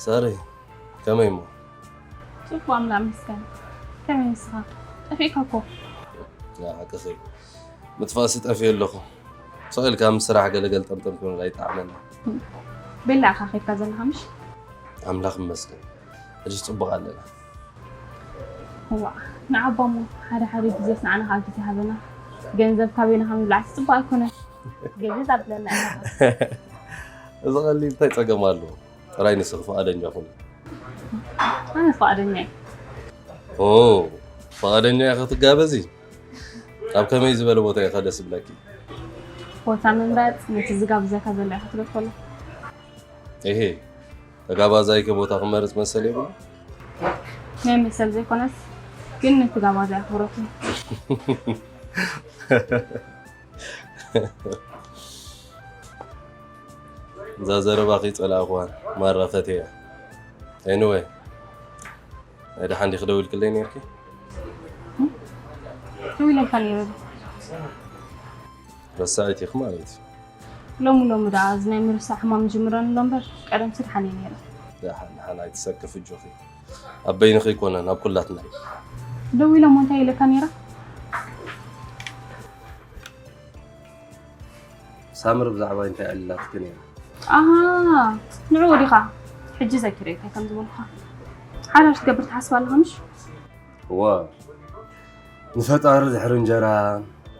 ሳሪ፣ ከመይ እሞ? ጽቡቕ ኣምላኽ ይመስገን። ከመይ ንስኻ? ጠፊእካ እኮ። ያ ሓቅኺ፣ ምጥፋእሲ ጠፊኤ ኣለኹ። ስቕ ኢልካ ምስ ስራሕ ገለገል ጠምጠም ክብል ኣይጠዓመና። ቤላ ኢኻ ከይድካ ዘለኻ ምሽ? ኣምላኽ ይመስገን፣ ሕጂ ጽቡቕ ኣለና። እዋ፣ ንዓባ እሞ ሓደ ሓደ ግዜስ ንዓና ከዓ ግዜ ሃበና። ገንዘብ ካበይና ከም ንብላዕ ጽቡቕ ኣይኮነን። ግዜ ዛብለና ኢኻ። እዚ ቀሊል እንታይ ጸገም ኣለዎ? ጥራይ ንስኺ ፍቓደኛ ኩኒ። ኣነ ፍቓደኛ እየ። ኦ፣ ፍቓደኛ ኢኻ ክትጋበዚ? ኣብ ከመይ ዝበለ ቦታ ኢኻ ደስ ዝብለኪ? ቦታ ምምራጽ ነቲ ዝጋብዘካ ዘሎ ኢኻ ትብል ከሎ። እሄ፣ ተጋባዛይከ ቦታ ክመርጽ መሰል የብሉ? ናይ መሰል ዘይኮነስ ግን ነቲ ጋባዛይ ኣኽብሮት እዩ። እዛ ዘረባ ከይጸላእኽዋ ማራ ፈትያ። ኤኒወይ፣ ናይ ደሓን ዲኺ ደዊልክለይ ነይርኪ? ደዊለልካ ነይረ ዶ? ረሳዒት ኢኺ ማለት እዩ። ሎሚ ሎሚ ደኣ እዚ ናይ ምርሳዕ ሕማም ጅምረኒ ኣሎ እምበር ቀደምሲ ደሓን እየ ነይረ። ደሓን ደሓን ኣይትሰክፊ ኣጆኺ። ኣብ በይንኺ ኣይኮነን ኣብ ኩላትና እዩ። ደው ኢለ እሞ እንታይ ኢለካ ነይረ? ሳምሪ ብዛዕባ እንታይ ኣዕሊላትኪ ነይራ? ኣሃ ንዕኡ ዲኻ ሕጂ ዘኪረ እንታይ ከም ዝበልኩኻ። ሓዳር ክትገብር ትሓስብ ኣለኻ ምሽ? እዋ ንፈጣሪ ድሕሪ እንጀራ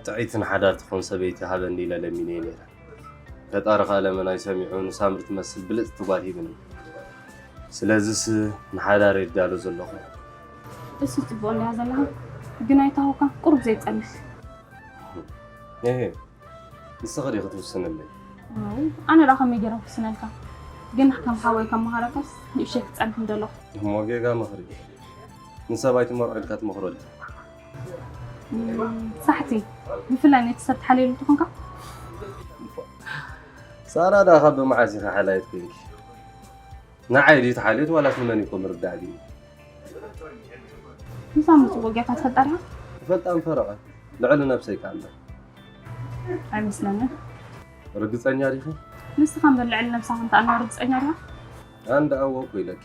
ጥዕይትን ሓዳር ትኾን ሰበይቲ ሃበኒ ኢለ ለሚነ ነይረ። ፈጣሪ ኸኣ ለመናይ ሰሚዑ ንሳምሪ ትመስል ብልጽቲ ጓል ሂብኒ። ስለዚስ ንሓዳር እየ ዝዳሎ ዘለኹ። እሱ ጽቡቕ እንድያ ዘለኻ ግን ኣይተሃውካ ቁሩብ ዘይጸንሕ። እሄ ንስኺ ዲኺ ትውስንለይ? ኣነ ደኣ ከመይ ገይረ ክውስነልካ ግን ከም ሓወይ ከም መሃረካስ ንእሽተይ ክጸንሕ ምደለኹ። እሞ ጌጋ ምኽሪ ንሰብ ኣይትመርዖ ኢልካ ትመኽሮ ዲኻ? ሳሕቲ ብፍላይ ነቲ ሰብ ትሓልየሉ ተኾንካ። ሳራ ደኣ ካብ ብመዓስ ኢኻ ሓላየት ኮንኪ? ንዓይ ድዩ ተሓልየት ዋላስ ንመን ኢኹም ርዳእ ድዩ? ንሳምሪ ጽቡቕ ጌርካ ትፈልጣ ዲኻ? ክፈልጣ ምፈረቐ ልዕሊ ነብሰይ ከኣ እምበር። ኣይመስለንን። ርግጸኛ ዲኺ? ንስኻ እምበር ልዕሊ ነብሳ ከምትኣልዋ ርግጸኛ ዲኻ? ኣነ ደኣ እወ እኮ ኢለኪ።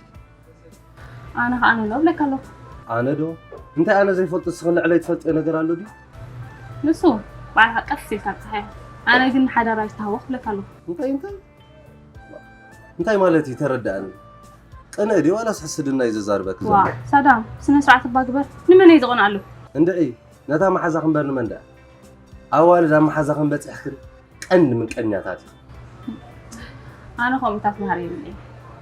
ኣነ ኸኣ ኣነ ዶ እብለካ ኣለኹ። ኣነ ዶ? እንታይ ኣነ ዘይፈልጦ ንስኺ ልዕለይ ትፈልጥዮ ነገር ኣሎ ድዩ? ንሱ ባዕልኻ ቀስ ኢልካ ብጽሓዮ። ኣነ ግን ንሓዳር ኣይትተሃወኽ እብለካ ኣለኹ። እንታይ እንታይ? እንታይ ማለት እዩ ተረድኣኒ። ቅንእ ድዩ ዋላስ ሕስድና እዩ ዘዛርበኪ ዘሎ? ሳዳም ስነ ስርዓት እባ ግበር። ንመን እዩ ዝቕንኣሉ? እንድዒ ነታ መሓዛኺ እምበር ንመን ደኣ? ኣዋልድ ኣብ መሓዛኽን በጺሕክን ቀንዲ ምቀኛታት ኢኽን። ኣነ ከምኡታት ባህሪ የብለይን።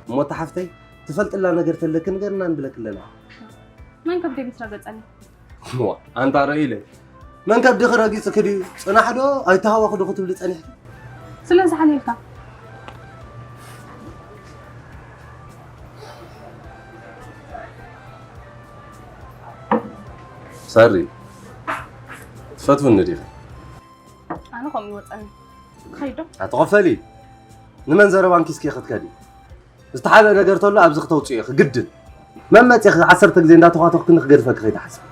እሞ እታ ሓፍተይ ትፈልጥላ ነገር ተለኪ ንገርና ንብለኪ ኣለና። መን ከብደይ ምስ ረገጸኒ? እዋ ኣንታ ርእ ኢለ መን ከብድኺ ረጊጽኪ ድዩ? ጽናሕ ዶ ኣይተሃወኺ ዶ ክትብሊ ጸኒሕኪ? ስለዚ ሓልየልካ። ሳሪ ትፈትውኒ ዲኺ? ኣነ ከምኡ ይወጸኒ። ክኸይድ ዶ? ኣትኸፈሊ ንመን ዘረባ ኣንኪስኪ ክትከዲ? ዝተሓለ ነገር ተሎ ኣብዚ ክተውፅኦ ኢኺ ግድን። መመፂኺ ዓሰርተ ግዜ እንዳተዃተኽክኒ ክገድፈኪ ከይትሓስቢ።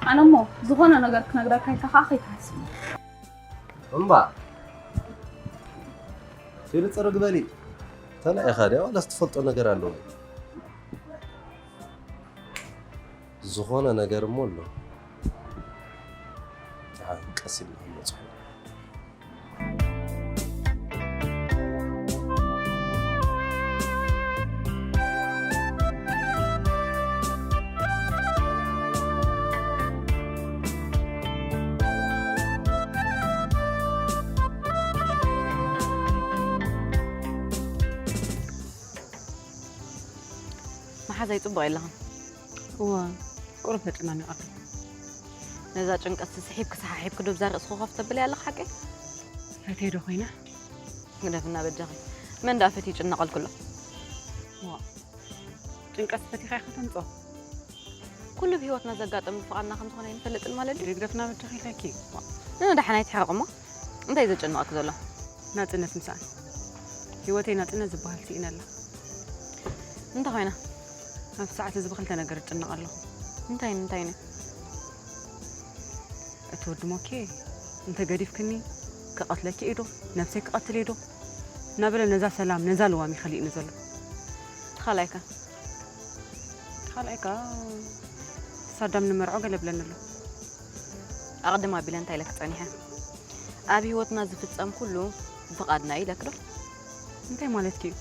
ኣነ እሞ ዝኾነ ነገር ክነግረካ ኢልካ ከዓ ከይትሓስብ። እምባ ፊልጥር ግበሊ። ተላ ኢኻ ድያ ዋላስ ትፈልጦ ነገር ኣለዎ? ዝኾነ ነገር እሞ ኣሎ። ደሓን ቀስ ኢልና ክንበፅሖ። መሓዛይ ጽቡቕ የለኽን። እወ፣ ቁሩብ ተጨናኒቐ ኣለኹ። ነዛ ጭንቀትሲ ስሒብኪ ሰሓሒብኪ ዶ ብዛ ርእስኺ ኮፍ ተብልያ ኣለኺ ሓቀይ? ፈትየ ዶ ኮይነ? ግደፍና በጃኺ። መን ደኣ ፈትዩ ይጭነቐልኪ ኣሎ? እዋ፣ ጭንቀትሲ ፈቲኻ ኢኻ ተምጽኦ። ኩሉ ብህይወትና ዘጋጥም ብፍቓድና ከም ዝኾነ ኣይንፈልጥን ማለት ድዩ? ግደፍና በጃኺ ኢለኪ። ንደሓን ኣይትሕረቕ እሞ። እንታይ እዩ ዘጨንቐኪ ዘሎ? ናጽነት ምስኣን። ህይወተይ ናጽነት ዝበሃል ስኢነ ኣለኹ። እንታይ ኮይና? ኣብዚ ሰዓት እዚ ብኽልተ ነገር እጭነቕ ኣለኹ። እንታይን እንታይን እዩ? እቲ ወዲ ሞኬ እንተ ገዲፍክኒ ክቐትለኪ እዩ ዶ? ነብሰይ ክቐትል እዩ ዶ? እናበለ ነዛ ሰላም፣ ነዛ ልዋም እዩ ከሊእኒ ዘሎ። ካልኣይካ ካልኣይካ ሳዳም ንመርዖ ገለ ብለኒ ኣሎ። ኣቕድም ኣቢለ እንታይ ኢለክ ጸኒሐ? ኣብ ህይወትና ዝፍጸም ኩሉ ብፍቓድና እዩ ኢለክ ዶ? እንታይ ማለትኪ እዩ?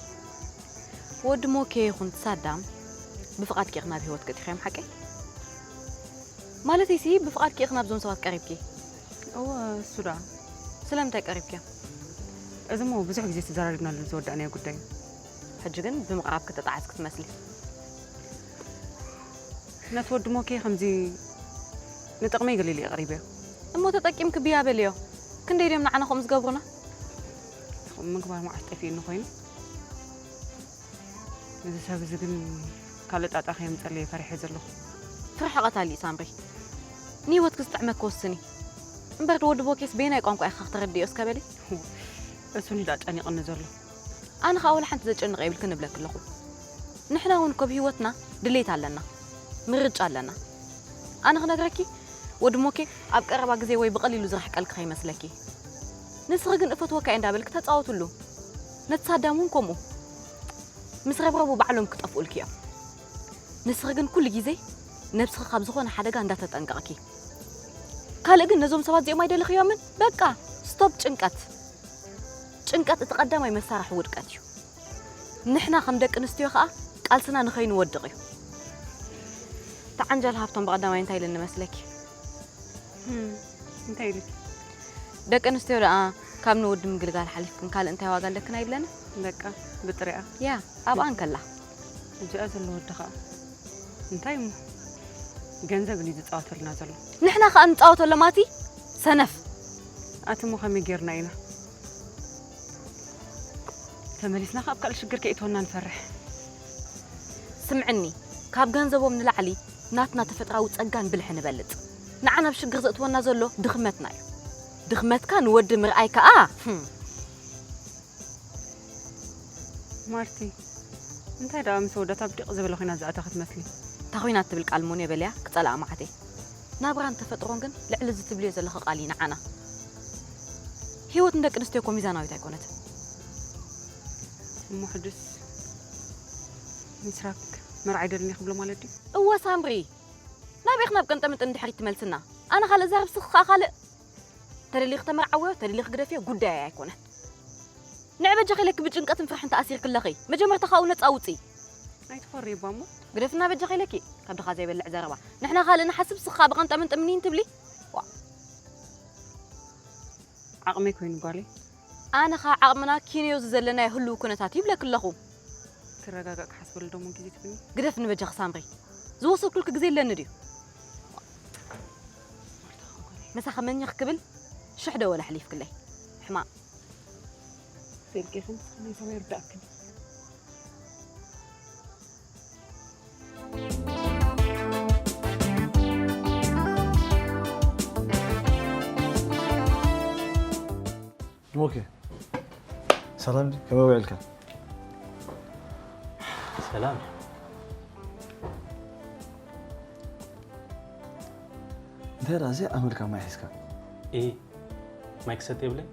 ወዲ ሞኬ ይኹን ሳዳም ብፍቓድኪ ኢኺ ናብ ህይወት ገጢኽዮም ሓቀይ? ማለተይሲ ብፍቓድኪ ኢኺ ናብዞም ሰባት ቀሪብኪ? እወ እሱ ደኣ። ስለምንታይ ቀሪብኪ? እዚ እሞ ብዙሕ ግዜ ተዘራሪብናሉ ዝወዳእናዮ ጉዳይ እዩ። ሕጂ ግን ብምቕራብ ክተጣዓስኪ ትመስሊ። ነቲ ወዲ ሞኬ ከምዚ ንጥቕመይ ገለ ኢለ ቀሪበዮ። እሞ ተጠቂምኪ ብያ በልዮ። ክንደይ ድዮም ንዓና ከምኡ ዝገብሩና? ከምኡ ምግባር መዓስ ጠፊኡኒ ኮይኑ። እዚ ሰብ እዚ ግን ካልእ ጣጣ ከየምጸለይ ፈሪሐ ዘለኹ። ትርሕቐ ታሊእ ሳምሪ። ንህይወትኪ ዝጥዕመኪ ወስኒ። እምበር ወዲ ቦኬስ በየናይ ቋንቋ ኢኻ ክተረድእዮ እስከ በሊ? እሱኒ ደኣ ጨኒቕኒ ዘሎ። ኣነ ኸኣ ወላ ሓንቲ ዘጨንቕ የብልክን እብለኪ ኣለኹ። ንሕና እውን እኮ ኣብ ህይወትና ድሌት ኣለና። ምርጫ ኣለና። ኣነ ክነግረኪ፣ ወዲ ሞኬ ኣብ ቀረባ ግዜ ወይ ብቐሊሉ ዝርሕቀልኪ ከይመስለኪ። ንስኺ ግን እፈትወካ እየ እንዳበልኪ ተጻወትሉ። ነቲ ሳዳም እውን ከምኡ። ምስ ረብረቡ ባዕሎም ክጠፍኡልኪ እዮም። ንስኺ ግን ኩሉ ግዜ ነብስኺ ካብ ዝኾነ ሓደጋ እንዳተጠንቀቕኪ። ካልእ ግን ነዞም ሰባት እዚኦም ኣይደለኽዮምን። በቃ ስቶፕ ጭንቀት። ጭንቀት እቲ ቀዳማይ መሳርሒ ውድቀት እዩ። ንሕና ከም ደቂ ኣንስትዮ ከኣ ቃልስና ንኸይንወድቕ እዩ። ተዓንጃል ሃብቶም ብቐዳማይ እንታይ ኢለኒ መስለኪ? እም፣ እንታይ ኢልኪ? ደቂ ኣንስትዮ ደኣ ካብ ንወዲ ምግልጋል ሓሊፍክን ካልእ እንታይ ዋጋ ኣለክን ኣይብለንን? በቃ ብጥሪኣ። ያ፣ ኣብኣ እንከላ። እዚኣ ዘሎ ወዲ ኸኣ እንታይ እሞ ገንዘብ እዩ ዝጻወተልና ዘሎ። ንሕና ኸኣ ንጻወተሎም ኣቲ ሰነፍ። ኣቲ እሞ ከመይ ጌርና ኢና ተመሊስና ካብ ካልእ ሽግር ከይእትወና ንፈርሕ። ስምዕኒ፣ ካብ ገንዘቦም ንላዕሊ ናትና ተፈጥራዊ ጸጋን ብልሒ ንበልጽ። ንዓና ኣብ ሽግር ዘእትወና ዘሎ ድኽመትና እዩ። ድኽመትካ ንወዲ ምርኣይ ከኣ፣ ህም። ማርቲ፣ እንታይ ደኣ ምስ ወዳት ኣብ ዲቕ ዝበለ ኲናት ዝኣተኸ ትመስሊ? እታ ኲናት ትብል ቃል እሞ ንበልያ ክጸልኣ መዓተይ። ናብራን ተፈጥሮን ግን ልዕሊ እዚ ትብልዮ ዘለኺ ቃል እዩ ንዓና። ህይወት ንደቂ ኣንስትዮ እኮ ሚዛናዊት ኣይኮነትን። እሞ ሕጅስ ምስራክ መርዓ ኣይደልን እየ ክብሎ ማለት ድዩ? እወ ሳምሪ፣ ናበይ ኢኺ ናብ ቅንጥምጥም ድሕሪት ትመልስና? ኣነ ካልእ ዛረብ ስኺ ከኣ ካልእ። ተደሊኺ ተመርዓውዮ፣ ተደሊኺ ግደፍዮ፣ ጉዳየይ ኣይኮነን። ንዕ በጃኺ ኢለኪ ብጭንቀትን ፍርሕን ተኣሲርኪ ኣለኺ። መጀመርታ ካብኡ ነጻ ውጺ። ኣይትፈሪ እባ እሞ። ግደፍና በጃኺ ኢለኪ። ካብ ድኻ ዘይበልዕ ዘረባ። ንሕና ካልእ ንሓስብ፣ ስኻ ብቐንጠምንጥምኒን ትብሊ። ዋ። ዓቕመይ ኮይኑ ጓለይ። ኣነ ኸኣ ዓቕምና ኪንዮ እዚ ዘለናዮ ህልው ኩነታት ይብለኪ ኣለኹ። ክረጋጋእ ክሓስበሉ ዶ እሞ ግዜ ትብኒ? ግደፍኒ በጃኺ ሳምሪ። ዝወሰድኩልኪ ግዜ ኣለኒ ድዩ? ምሳኺ መኒኽ ክብል ሽሕ ደወለ ኣሕሊፍክለይ። ሕማቕ። ስልኪ ክንስኒ ሰው ይርዳእክን። ኦኬ። ሰላም ድዩ? ከመይ ውዒልካ? ሰላም። እንታይ ደኣ እዚ ኣመልካ ማይ ሒዝካ? ኢ፣ ማይ ክሰቲ የብለይ።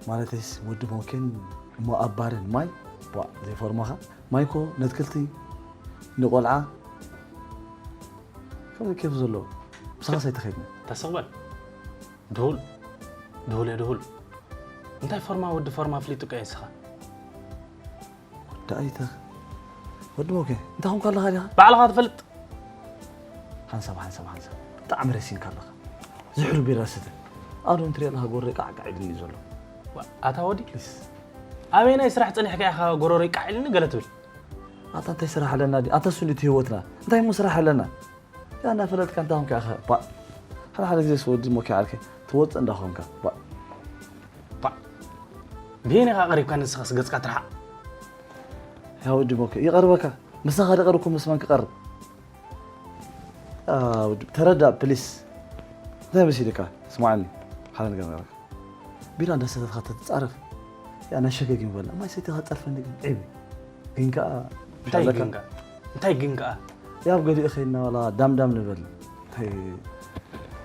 ማለተይስ ወዲ ሞኬን እሞ ኣብ ባርን ማይ? ቧእ፣ ዘይፎርማኻ? ማይ እኮ ነትክልቲ፣ ንቆልዓ፣ ከምዚ ኬፍ ዘለዎ። ምሳኻስ ኣይተኸይድና? ተስቕ በል። ድሁል፣ ድሁል እየ ድሁል። እንታይ ፎርማ ወዲ ፎርማ ኣፍሊጡካ እዩ ንስኻ? ወዲ ኣይተ-፣ ወዲ ሞኬ፣ እንታይ ኾንካ ኣለኻ ዲኻ? ባዕልኻ ትፈልጥ። ሓንሳብ፣ ሓንሳብ፣ ሓንሳብ። ብጣዕሚ ረሲንካ ኣለኻ። ዝሑል ቢራ ስተ። ኣዶ እንትሪኦ ኣለኻ ጎረይ ቃዕ ቃዕ ኢሉኒ ዘሎ። ዋ፣ ኣታ ወዲ። ፕሊስ። ኣበየናይ ስራሕ ጸኒሕካ ኢኻ ጎረሮይ ቃዕ ኢሉኒ ገለ ትብል? ኣታ እንታይ ስራሕ ኣለና ድዩ? ኣታ እሱ ድዩ እቲ ህይወትና? እንታይ እሞ ስራሕ ኣለና? ያ እናፈለጥካ እንታይ ኾንካ ኢኻ? ባእ። ሓደ ሓደ ግዜ ስወዲ ሞኪ ዓርከይ ትወጽእ እንዳኾንካ። ባእ። ባእ። ብየን ኢኻ ቀሪብካ ንስኻስ ገጽካ ትርሓቕ? ያ ወዲ ሞኪ ይቐርበካ። ምሳኻ ድቐርብኩ ምስ መን ክቐርብ? ያ ወዲ ተረዳእ ፕሊስ። እንታይ መሲልካ? ስማዕኒ። ሓደ ነገር ነገርካ። ቢራ እንዳሰተትካ ተትጻረፍ፣ ያ ናይ ሸገግ ይበልና። ማይ ሰቲኻ ጸርፈኒ ግን ዒብ። ግን ከኣ እንታይ ኣለካ? ግን ከኣ? እንታይ ግን ከኣ? ያብ ገሊኡ ኸይድና ዋላ ዳምዳም ንበል። እንታይ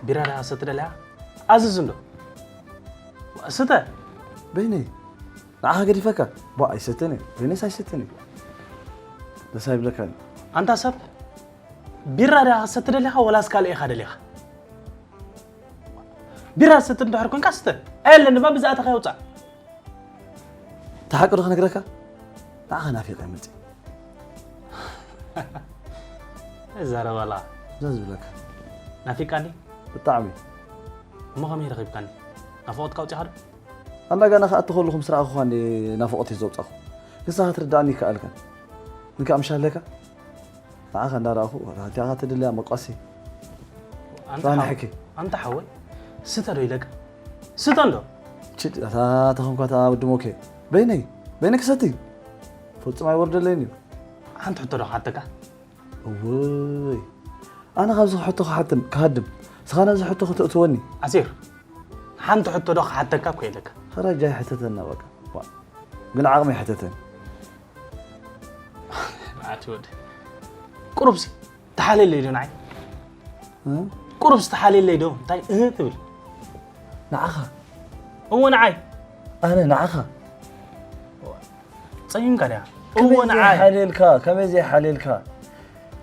ቢራ ዳ ሰቲ ደልያ? ኣዝዝ እንዶ። ስተ። በይነይ። ንዓኻ ገዲፈካ? ቧእ፣ ኣይሰትን እየ። ወይነስ ኣይሰትን እየ። ደስ ኣይብለካን። ኣንታ ሰብ፣ ቢራ ዲኻ ክትሰቲ ደሊኻ ወላስ ካልእ ኢኻ ደሊኻ? ቢራ ትሰቲ እንድሕር ኮንካ ስተ። ኣየለን ድማ ብዛእተኻ የውፃእ። እቲ ሓቂ ዶ ክነግረካ? ንዓኻ ናፊቐ መፂ። እዛረባላ። እዛ ዝብለካ። ናፊቃኒ? ብጣዕሚ። እሞ ከመይ ረኺብካኒ? ናፍቖትካ ኣውፂኻ ዶ? ኣንዳ ጋና ክኣቱ ከለኹ ምስ ረኣኹኻ እንደ ናፍቖት እዩ ዘውፃኹ። ንስኻ ክትርዳእኒ ይከኣልካ። እንካ ምሻለካ? ንዓኻ እንዳረኣኹ፣ እቲኻ ትድልያ መቋሲ። ኣንታ ፋና ሓው-፣ ሕኪ። ኣንታ ሓወይ፣ ስተ ዶ ኢለካ? ስተ እንዶ? ችድ፣ ኣታ ተኸንኳታ ወዲ ሞኬ። በይነይ፣ በይነይ ክሰቲ። ፈጹም ኣይወርደለይን እዩ። ሓንቲ ሕቶ ዶ ክሓተካ? እውይ። ኣነ ካብዚ ሕቶ ክሓትም፣ ክሃድም። ስኻ ነዚ ሕቶ ከተእትወኒ። ኣሲር፣ ሓንቲ ሕቶ ዶ ክሓተካ እኮ ኢለካ። ሕራይ ጃይ ሕተተና በቃ። ዋ። ግን ዓቕሚ ይሕተተኒ። ኣቲ ወዲ ቁሩብሲ ተሓልየለይ ዶ ንዓይ? እ? ቁሩብሲ ተሓልየለይ ዶ? እንታይ እህ ትብል? ንዓኻ። እወ ንዓይ። ኣነ ንዓኻ። ጸሚምካ ድያ? እወ ከመይ ንዓይ። ዘይሓልየልካ፣ ከመይ ዘይሓልየልካ?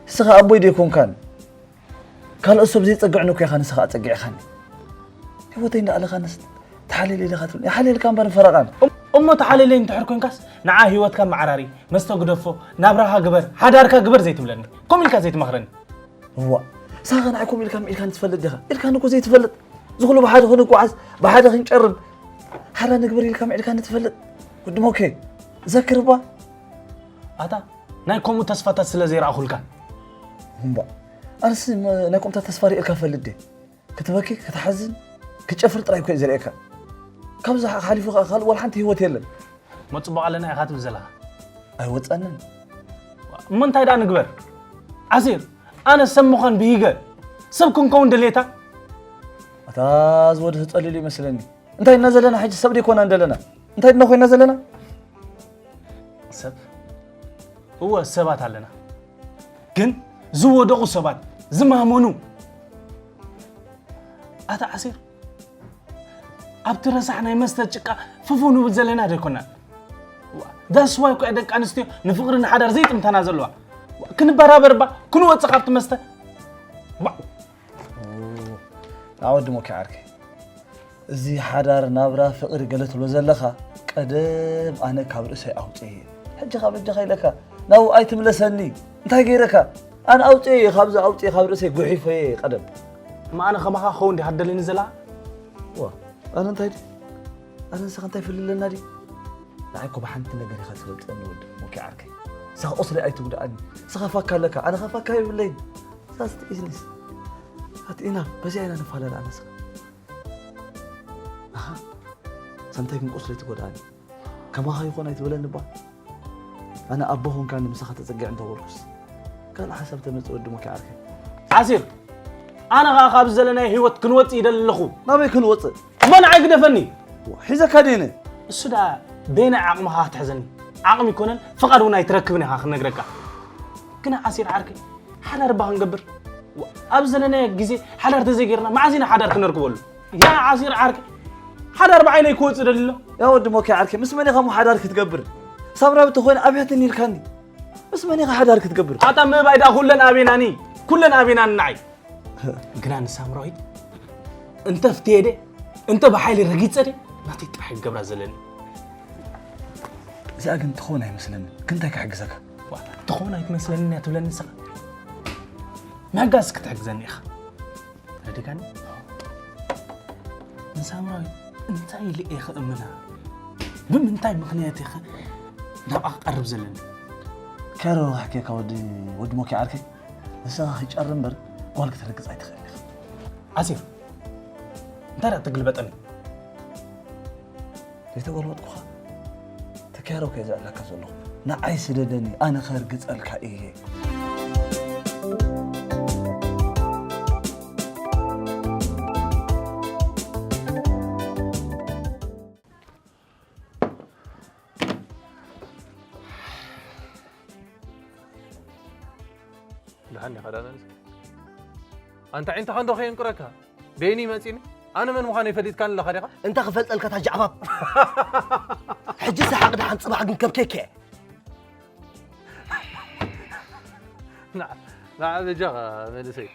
ንስኻ ኣቦይ ዶ ኣይኮንካን? ካልኦት ሰብ ዘይጸግዕኒ እኮ ኢኻ ንስኻ ኣጸጊዕኻኒ። ህይወተይ እንዳኣለኻ ንስ ተሓልየለይ ዲኻ ትብልኒ? ይሓልየልካ እምበር ንፈረቓን። እም-፣ እሞ ተሓልየለይ እንድሕር ኮንካስ ንዓ ህይወትካ መዓራሪ፣ መስተ ግደፎ፣ ናብራኻ ግበር፣ ሓዳርካ ግበር ዘይትብለኒ? ከምኡ ኢልካ ዘይትመኽረኒ? እዋእ፣ ንስኻ ንዓይ ከምኡ ኢልካ ምዒድካኒ ትፈልጥ ዲኻ? ኢልካኒ እኮ ዘይትፈልጥ። እዚ ኩሉ ብሓደ ክንጓዓዝ፣ ብሓደ ክንጨርም፣ ሓራ ንግበር ኢልካ ምዒድካኒ ትፈልጥ? ወዲ ሞኬ፣ ዘክር እባ። ኣታ ናይ ከምኡ ተስፋታት ስለ ዘይረኣኹልካ። እምባ፣ ኣነስ ም-፣ ናይ ከምኡታት ተስፋ ርእየካ እፈልጥ ድየ? ክትበኪ፣ ክትሓዝን፣ ክትጨፍር ጥራይ እኮ እየ ዝርእየካ። ካብዚ ሓ-፣ ሓሊፉ ኸኣ ካልእ ዋላ ሓንቲ ህይወት የለን። እሞ ጽቡቕ ኣለና ኢኻ ትብል ዘለኻ? ኣይወጸንን። እሞ እንታይ ደኣ ንግበር? ዓሲር፣ ኣነ ሰብ ምዃን ብሂገ፣ ሰብ ክንከውን ድሌታ? ኣታ እዚ ወዲ ተጸሊሉ ይመስለኒ። እንታይ ድና ዘለና ሕጂ? ሰብ ደይኮናን ዘለና? እንታይ ድና ኮይና ዘለና? ሰብ? እወ፣ ሰባት ኣለና። ግን ዝወደቑ ሰባት፣ ዝማመኑ። ኣታ ዓሲር፣ ኣብቲ ረሳሕ ናይ መስተ ጭቃ ፍፉ ንብል ዘለና ዶ ኣይኮናን? ዋ፣ that's why እኮ ደቂ ኣንስትዮ ንፍቕሪ ንሓዳር ዘይጥምተና ዘለዋ። ዋ፣ ክንበራበር እባ፣ ክንወጽእ ካብቲ መስተ። ዋ። ኣወዲ ሞኪ ዓርከይ። እዚ ሓዳር ናብራ ፍቕሪ ገለ ትብሎ ዘለኻ፣ ቀደም ኣነ ካብ ርእሰይ ኣውጽኤ። ሕጂ ካብ እጃኻ ኢለካ፣ ናብኡ ኣይትምለሰኒ። እንታይ ገይረካ? ኣነ ኣውጽኤ፣ ካብዚ ኣውጽኤ፣ ካብ ርእሰይ ጉሒፈየ ቀደም። እማ ኣነ ከማኻ ክኸውን ድየ ሃደለኒ ዘላ? ዋ፣ ኣነ እንታይ ድየ? ኣነ ንስኻ እንታይ ይፈልለና ድዩ? ንዓይ እኮ ብሓንቲ ነገር ኢኻ ትፈልጠኒ ወዲ ሞኪ ዓርከይ። ንስኻ ቁስለይ ኣይትጉድኣኒ። ንስኻ ፋካ ኣለካ፣ ኣነ ኸ ፋካ የብለይን። ንሳስ ትኢዝኒስ። ኣቲ ኢና፣ በዚኣ ኢና ንፋለላ ንስኻ። ኣኻ፣ ሰምታይ ግን ቁስለይ ትጎድኣኒ። ከማኻ ይኾን ኣይትበለኒ እባ። ኣነ ኣቦ ኾንካ ንምሳኻ ተጸጊዐ እንተበልኩስ፣ ካልእ ሓሳብ ተመጽእ ወዲ ሞኪ ዓርከይ። ዓሲር፣ ኣነ ኸኣ ካብዚ ዘለናዮ ህይወት ክንወጽእ ይደሊ ኣለኹ። ናበይ ክንወጽእ? እሞ ንዓይ ግደፈኒ። ዋ፣ ሒዘካ ደይነ። እሱ ደኣ በየናይ ዓቕምኻ ክትሕዘኒ? ዓቕሚ ኣይኮነን፣ ፍቓድ እውን ኣይትረክብን ኢኻ ክነግረካ። ግና ዓሲር ዓርከይ፣ ሓዳር እባ ክንገብር። ዋ፣ ኣብ ዘለናዮ ግዜ ሓዳር ተዘይጌርና መዓዝ ኢና ሓዳር ክነርክበሉ? ያ ዓሲር ዓርከይ፣ ሓዳር ብዓይነይ ክወጽእ ደሊ ኣሎ። ያ ወዲ ሞኪ ዓርከይ፣ ምስ መን ኢኻ እሞ ሓዳር ክትገብር? ሳምራዊት ተኾይና ኣብያትኒ ኢልካኒ። ምስ መን ኢኻ ሓዳር ክትገብር? ኣታ ምእባይ ደኣ ኩለን ኣቤናኒ፣ ኩለን ኣቤናኒ ንዓይ። ግና ንሳምራዊት እንተ ፍትየ ደ፣ እንተ ብሓይሊ ረጊጸ ደ፣ ናተይ ጥራሕ ክገብራ ዘለኒ። እዚኣ ግን ትኸውን ኣይመስለንን። ግን እንታይ ክሕግዘካ? ዋ፣ ትኸውን ኣይትመስለንን እያ ትብለኒ ንስኻ? ምሕጋዝ ክትሕግዘኒ ኢኻ። ረዲካኒ? ንሳምራዊት እንታይ ኢለ እየ ክእምና? ብምንታይ ምኽንያት እየ ናብኣ ክቐርብ ዘለኒ? ከረባሕኬካ ወዲ፣ ወዲ ሞኪ ዓርከይ። ንስኻ ክጨር እምበር ጓል ክትረግጽ ኣይትኽእል ኢኻ። ዓሲር፣ እንታይ ደኣ ትግልበጠኒ? ዘይተገልበጥኩኻ? ተኪያሮ ከ ዘዕለካ ዘለኹ። ንዓይ ስደደኒ፣ ኣነ ከርግጸልካ እየ። ደሓን ዲኻ ዳንኤል? ኣንታ ዒንትኻ እንዶ ከየንቁረካ። በይኒ መጺኒ? ኣነ መን ምዃነይ ፈሊጥካኒ ኣለኻ ዲኻ? እንታይ ክፈልጠልካ እታ ጃዕባብ? ሕጂ ሰሓቕ ደሓን ጽባሕ ግን ከብኬከ። ንዓ በጃኻ መንእሰይ፣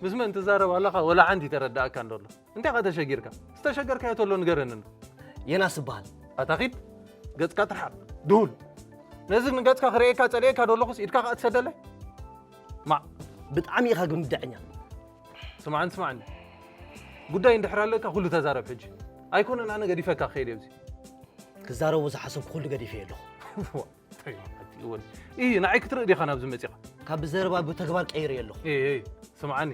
ምስ መን ትዛረብ ኣለኻ? ወላ ሓንቲ ተረዳእካ እንዶ ኣሎ። እንታይ ኢኻ ተሸጊርካ? ዝተሸገርካዮ ተሎ ንገረኒ። እንዶ የናስ እበሃል። ኣታ ኺድ ገጽካ ትርሓቕ ድሁል። ነዚ ንገጽካ ክርእየካ ጸልኤካ ዶ ኣለኹስ ኢድካ ከኣ ትሰደለይ? ማዕ ብጣዕሚ ኢኻ ግን ምድዐኛ። ስማዕን ስማዕን፣ ጉዳይ እንድሕር ኣለካ ኩሉ ተዛረብ። ሕጂ ኣይኮነን ኣነ ገዲፈካ ክኸይድ እየ። እዚ ክዛረቦ ዝሓሰብኩ ኩሉ ገዲፈ ኣለኹ። ይ ንዓይ ክትርኢ ዲኻ ናብዚ መፂኻ? ካብ ብዘረባ ብተግባር ቀይር ኣለኹ። ስምዓኒ፣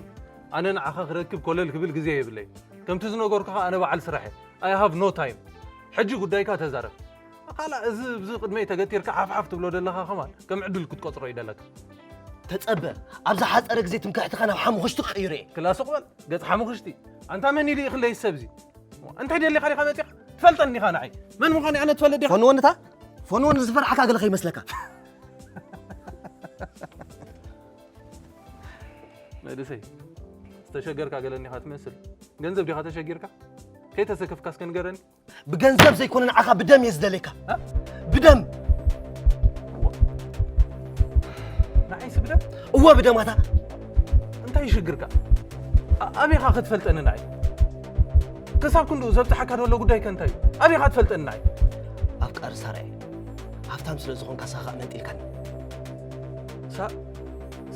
ኣነ ንዓኻ ክረክብ ኮለል ክብል ግዜ የብለይ። ከምቲ ዝነገርኩኻ ኣነ በዓል ስራሕ እየ። I have no time። ሕጂ ጉዳይካ ተዛረብ። ካላ እዚ ብዚ ቅድመይ ተገቲርካ ሓፍሓፍ ትብሎ ዘለኻ ከማን ከም ዕድል ክትቆፅሮ ይደለካ። ተጸበ፣ ኣብዛ ሓጸረ ግዜ ትምክሕትኻ ናብ ሓሙኽሽቲ ክቕይሮ እየ። ክላስ ቁበል፣ ገጽ ሓሙኽሽቲ። ኣንታ መን ኢሉ ይኽለይ ሰብዚ? እንታይ ደሊኻ ዲኻ መጺኻ? ትፈልጠኒ ዲኻ ንዓይ? መን ምዃነይ ኣነ ትፈልጥ ዲኻ? ፎንወንታ? ፎንወን ዝፈርሓካ ገለ ከይመስለካ። መንእሰይ፣ ዝተሸገርካ ገለ እኒኻ ትመስል። ገንዘብ ዲኻ ተሸጊርካ? ከይተሰከፍካ እስከ ንገረኒ። ብገንዘብ ዘይኮነ ንዓኻ ብደም እየ ዝደልየካ። ብደም። ንዓይሲ ብደም? እወ ብደማታ። እንታይ ሽግርካ? ኣበይኻ ክትፈልጠኒ ንዓይ? ክሳብ ክንዱ ዘብፅሓካ ዘሎ ጉዳይ ከ እንታይ እዩ? ኣበይኻ ትፈልጠኒ ንዓይ? ኣፍቃሪ ሳራ እየ። ሃፍታም ስለ ዝኾንካ ሳኻ መንጢልካኒ።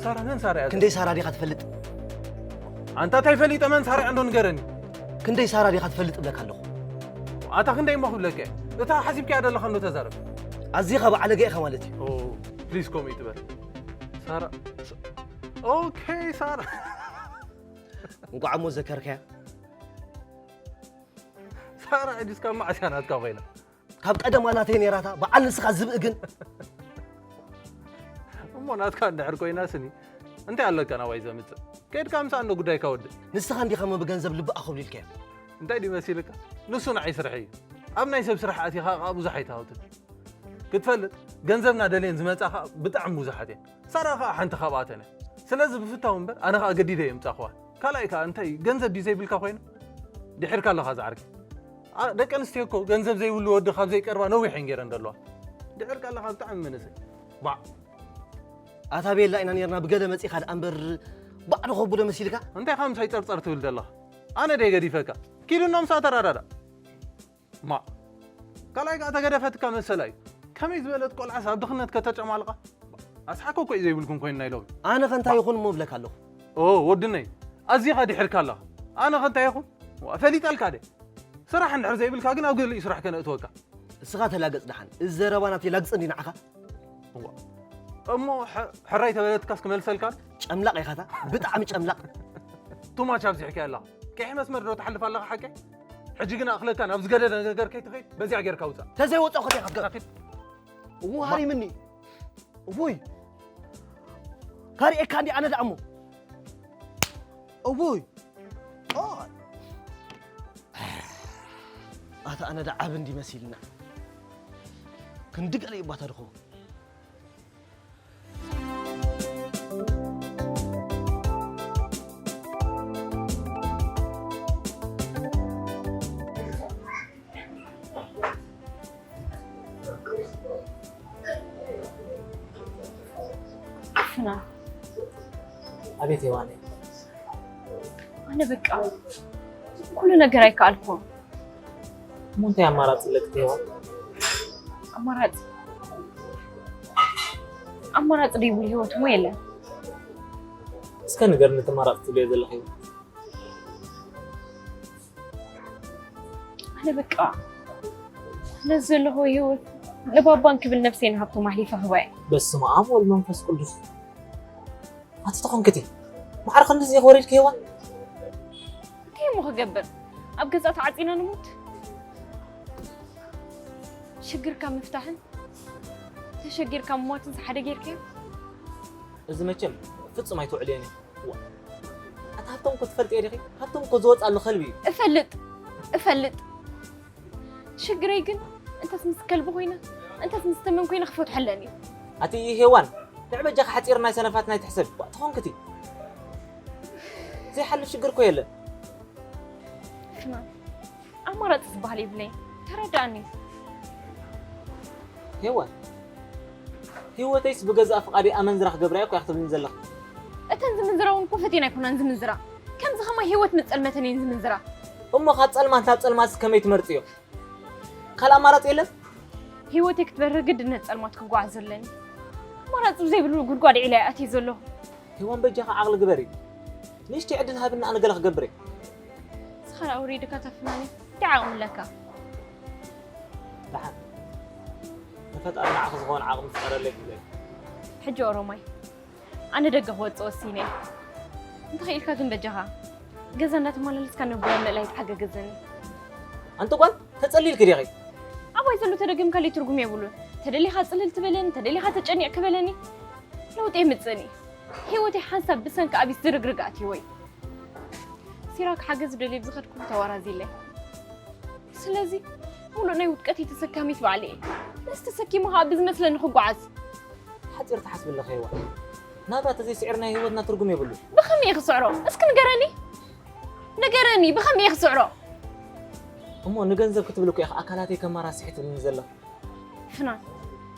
ሳራ መን ሳራ እያ? ክንደይ ሳራ ዲኻ ትፈልጥ? ኣንታ እንታይ ፈሊጠ መን ሳራ እያ እንዶ ንገረኒ። ክንደይ ሳራ ዲኻ ትፈልጥ እብለካ ኣለኹ። ኣታ ክንደይ እሞ ክብለካ እየ? እታ ሓሲብካያ ዘለኻ እንዶ ተዛረብ። ኣዚኻ ባዕለገ ኢኻ ማለት እዩ። ፕሊስ ከምኡ ይትበል። ሳራ ኦኬ ሳራ እንቋዕ እሞ ዘከርካያ። ሳራ ሕጂስ ካብ መዓስ እያ ናትካ ኮይና? ካብ ቀደማ ናተይ ነይራታ በዓል ንስኻ ዝብኢ ግን። እሞ ናትካ እንድሕር ኮይና ስኒ እንታይ ኣለካ ናባይ ዘምፅእ? ከይድካ ምሳኣ እንዶ ጉዳይካ ወድእ። ንስኻ እንዲኻ እሞ ብገንዘብ ልቢ ኣኾብሊልካዮ። እንታይ ድዩ መሲልካ? ንሱ ንዓይ ስርሐይ እዩ። ኣብ ናይ ሰብ ስራሕ ኣቲኻ ከዓ ብዙሕ ኣይትሃውትት። ክትፈልጥ ገንዘብና ደልየን ዝመፃ ከዓ ብጣዕሚ ብዙሓት እየን። ሳራ ከዓ ሓንቲ ካብኣተን እያ። ስለዚ ብፍታው እምበር ኣነ ከዓ ገዲደ እየ ምፃኽዋ። ካልኣይ ከዓ እንታይ ገንዘብ ድዩ ዘይብልካ ኮይኑ? ድሒርካ ኣለኻ ዝዓርከይ። ደቂ ኣንስትዮ እኮ ገንዘብ ዘይብሉ ወዲ ካብ ዘይቀርባ ነዊሕ እየን ገይረን ዘለዋ። ድሒርካ ኣለኻ ብጣዕሚ መንእሰይ። ባዕ። ኣታ ቤላ ኢና ነርና ብገለ መጺኻ ደኣ እምበር ባዕሉ ከብዶ መሲልካ? እንታይ ከምሳይ ጸርጸር ትብል ዘለኻ? ኣነ ደይ ገዲፈካ። ኪድ እኖም ሳተራዳዳ። ማ ካልኣይ ከኣ ተገደፈትካ መሰላ እዩ። ከመይ ዝበለት ቆልዓስ ኣብ ድኽነት ከተጨማልቓ? ኣስሓኮ እኮ እዩ ዘይብልኩም ኮይኑ ናይ ሎሚ። ኣነ ከ እንታይ ይኹን እሞ እብለካ ኣለኹ። ኦ ወድነይ ኣዚኻ ድሒርካ ኣለኻ። ኣነ ከ እንታይ ይኹን? ዋ፣ ፈሊጠልካ ደ። ስራሕ እንድሕር ዘይብልካ ግን ኣብ ገሊኡ ስራሕ ከነእትወካ። እስኻ ተላገጽ ደሓን። እዚ ዘረባ ናተይ ላግጽ እንዲ ንዓኻ? እዋ። እሞ ሐ- ሕራይ ተበለትካስ ክመልሰልካ ዶ? ጨምላቕ ኢኻታ። ብጣዕሚ ጨምላቕ። ቱማች ኣብዚሕካዮ ኣለኻ። ቀይሕ መስመር ዶ ትሓልፍ ኣለኻ ሓቀይ? ሕጂ ግን ኣኽለካ ናብ ዝገደደ ነገር ከይትኸይድ በዚኣ ጌርካ ውፃእ። ተዘይወፃኹ ከ ከፍገር። እዎ ሃሪምኒ። እውይ ካሪኤካ እንዲ ኣነ ደኣ እሞ እውይ ኣታ ኣነ ደኣ ዓብ እንዲ መሲልና ክንዲ ገለ ይባታ ድኸውን። ፍና ኣቤት ሄዋን። ኣነ በቃ ኩሉ ነገር ኣይከኣልኩን። እሞ እንታይ ኣማራፂ ኣለኪ ሄዋን? ኣማራፂ ኣማራፂ ደይብሉ ህይወት እሞ የለን። እስከ ንገርኒ እቲ ኣማራፂ ትብልዮ ዘለኺ ህይወት። ኣነ በቃ ነዚ ዘለኹ ህይወት ንባባን ክብል ነብሰይ ንሃብቶም ኣሕሊፈ ክህባ እየ። በስመ ኣብ ወልድ መንፈስ ቅዱስ። ኣቲ ተኾንክቲ ማዕረ ክንድዚ ኢኺ ወሪድኪ ሄዋን? እንታይ እሞ ክገብር ኣብ ገዛ ተዓፂና ንሙት? ሽግርካ ምፍታሕን ተሸጊርካ ምሟትን ሓደ ጌርካዮ? እዚ መቸም ፍጹም ኣይትውዕልዮን እየ። ዋ፣ ኣታ ሃብቶም እኮ ትፈልጥዮ ዲኺ? ሃብቶም እኮ ዝወፅኣሉ ከልቢ እዩ። እፈልጥ እፈልጥ። ሽግረይ ግን እንተስ ምስ ከልቢ ኮይነ እንተስ ምስ ተመን ኮይነ ክፈትሖ ኣለኒ። ኣቲ ሄዋን ንዕ በጃኺ ሓፂር ናይ ሰነፋት ናይ ትሕሰብ ዋ፣ ተኾንክቲ ዘይሓልፍ ሽግር እኮ የለን። ፍናን ኣማራፂ ዝበሃል የብለይ ተረዳእኒ። ሄዋን፣ ህይወተይስ ብገዛእ ፍቓደይ ኣመንዝራ ክገብራ እየ እኮ ክትብልኒ ዘለኻ። እተን ዝምንዝራ እውን እኮ ፈቲና ኣይኮናን ዝምንዝራ። ከምዚ ከማይ ህይወት መጸልመተን እየን ዝምንዝራ። እሞ ካብ ጸልማት ናብ ጸልማትስ ከመይ ትመርጽዮ? ካልእ ኣማራጺ የለን? ህይወተይ ክትበርህ ግድነት ጸልማት ክጓዓዝ ዘለኒ። ኣማራጺ ብዘይብሉ ጉድጓድ ዒላ እየ ኣትየ ዘለኹ። ሄዋን፣ በጃኻ ዓቕሊ ግበሪ። ንእሽተይ ዕድል ሃብኒ፣ ኣነ ገለ ክገብር እየ። ንስኻ ደኣ ውሪድካ ተፍናኒ እንታይ ዓቕሚ ኣለካ? ደሓን፣ ንፈጣሪ ንዓኺ ዝኾን ዓቕሚ ፍጠረለይ ክብለይ። ሕጂ ኦሮማይ ኣነ ደገ ክወጽእ ወሲነ እየ። እንተኽኢልካ ግን በጃኻ ገዛ እንዳተመላለስካ ነቦ ምእላይ ተሓጋግዘኒ። ኣንቲ ጓል፣ ተጸሊልኪ ዲኺ? ኣባይ ዘሎ ተደጊምካለይ ትርጉም የብሉን። ተደሊኻ ጽልል ትበለኒ፣ ተደሊኻ ተጨኒቕኪ በለኒ። ለውጢ የምጽእን እዩ። ህይወተይ ሓንሳብ ብሰንኪ ኣቢስ ዝርግርግ ኣትይዎ እዩ። ሲራክ ሓገዝ ደልየ ብዝኸድኩሉ ተዋራዚለ። ስለዚ ሙሉእ ናይ ውድቀተይ ተሰካሚት ባዕለይ እየ። ነዚ ተሰኪመ ኸኣ ብዝመስለኒ ክጓዓዝ። ሓጺር ትሓስቢ ኣለኺ ሄዋን። ናብራ ተዘይስዒርና ህይወትና ትርጉም የብሉን። ብኸመይ እየ ክስዕሮ? እስኪ ንገረኒ። ንገረኒ፣ ብኸመይ እየ ክስዕሮ? እሞ ንገንዘብ ክትብሊ እኮ ኢኺ ኣካላተይ ከማራስሒ ትብልኒ ዘለኺ። ፍናን፣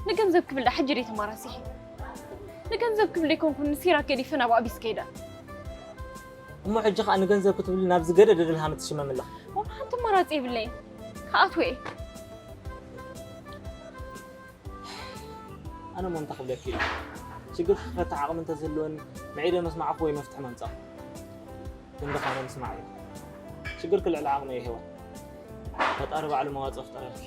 ንገንዘብ ክብል ደኣ ሕጂ ድየ ተማራሲሐ? ንገንዘብ ክብል ደይኮንኩ ንሲራክ ገዲፈ ናብ ኣቢስ ከይደ። እሞ ሕጂ ኸኣ ንገንዘብ ክትብሊ ናብ ዝገደደ ድልሃመ ትሽመሚ ኣለኺ። ዋላ ሓንቲ ኣማራጺ የብለይን። ክኣትዎ እየ። ኣነ እሞ እንታይ ክብለኪ እዩ? ሽግር ክፈትሕ ዓቕሚ እንተዝህልወኒ፣ ምዒደ መስማዕኹ ወይ መፍትሒ መምጻኹ። ግን ድኻ መን ይስማዕ እዩ? ሽግርኪ ልዕሊ ዓቕሚ እዩ ሄዋን። ፈጣሪ ባዕሉ መዋጽኦ ፍጠረልኪ።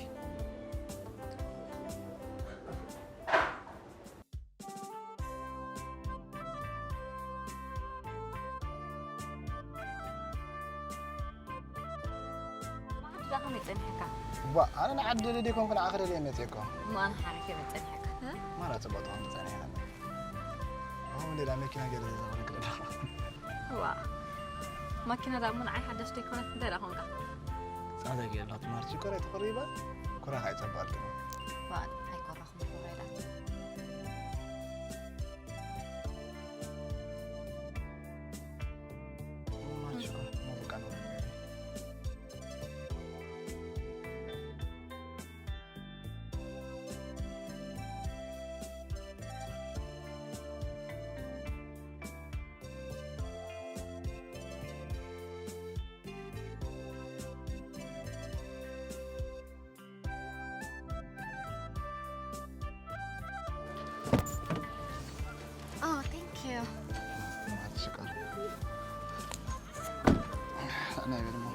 ንዓዲ ዳ ከመይ ጸኒሕካ? ዋ፣ ኣነ ንዓዲ ደልየ ደይኮንኩ ንዓኺ ደልየ መጽየ እኮ። እሞ ኣነ ሓረይ ከመይ ጸኒሕካ? ማራ ጽቡቕ ትኾን ትጸኒሕ ኢኻ። ኣሁን ሌላ መኪና ገለ ዘዘኽረክ ደለኻ። ዋ፣ ማኪና ዳ እሞ ንዓይ ሓዳሽ ደይኮነት እንታይ ዳ ኾንካ? ጻዕዳ ገይርላ ትማርቺ ኮራይ ተቐሪባ። ኮራኻ ኣይጸባልክን። ዋ፣ ኣይኮራኹን ኮራይ ዳ። Oh, thank you. ሽኮር። ናይ በልሞ።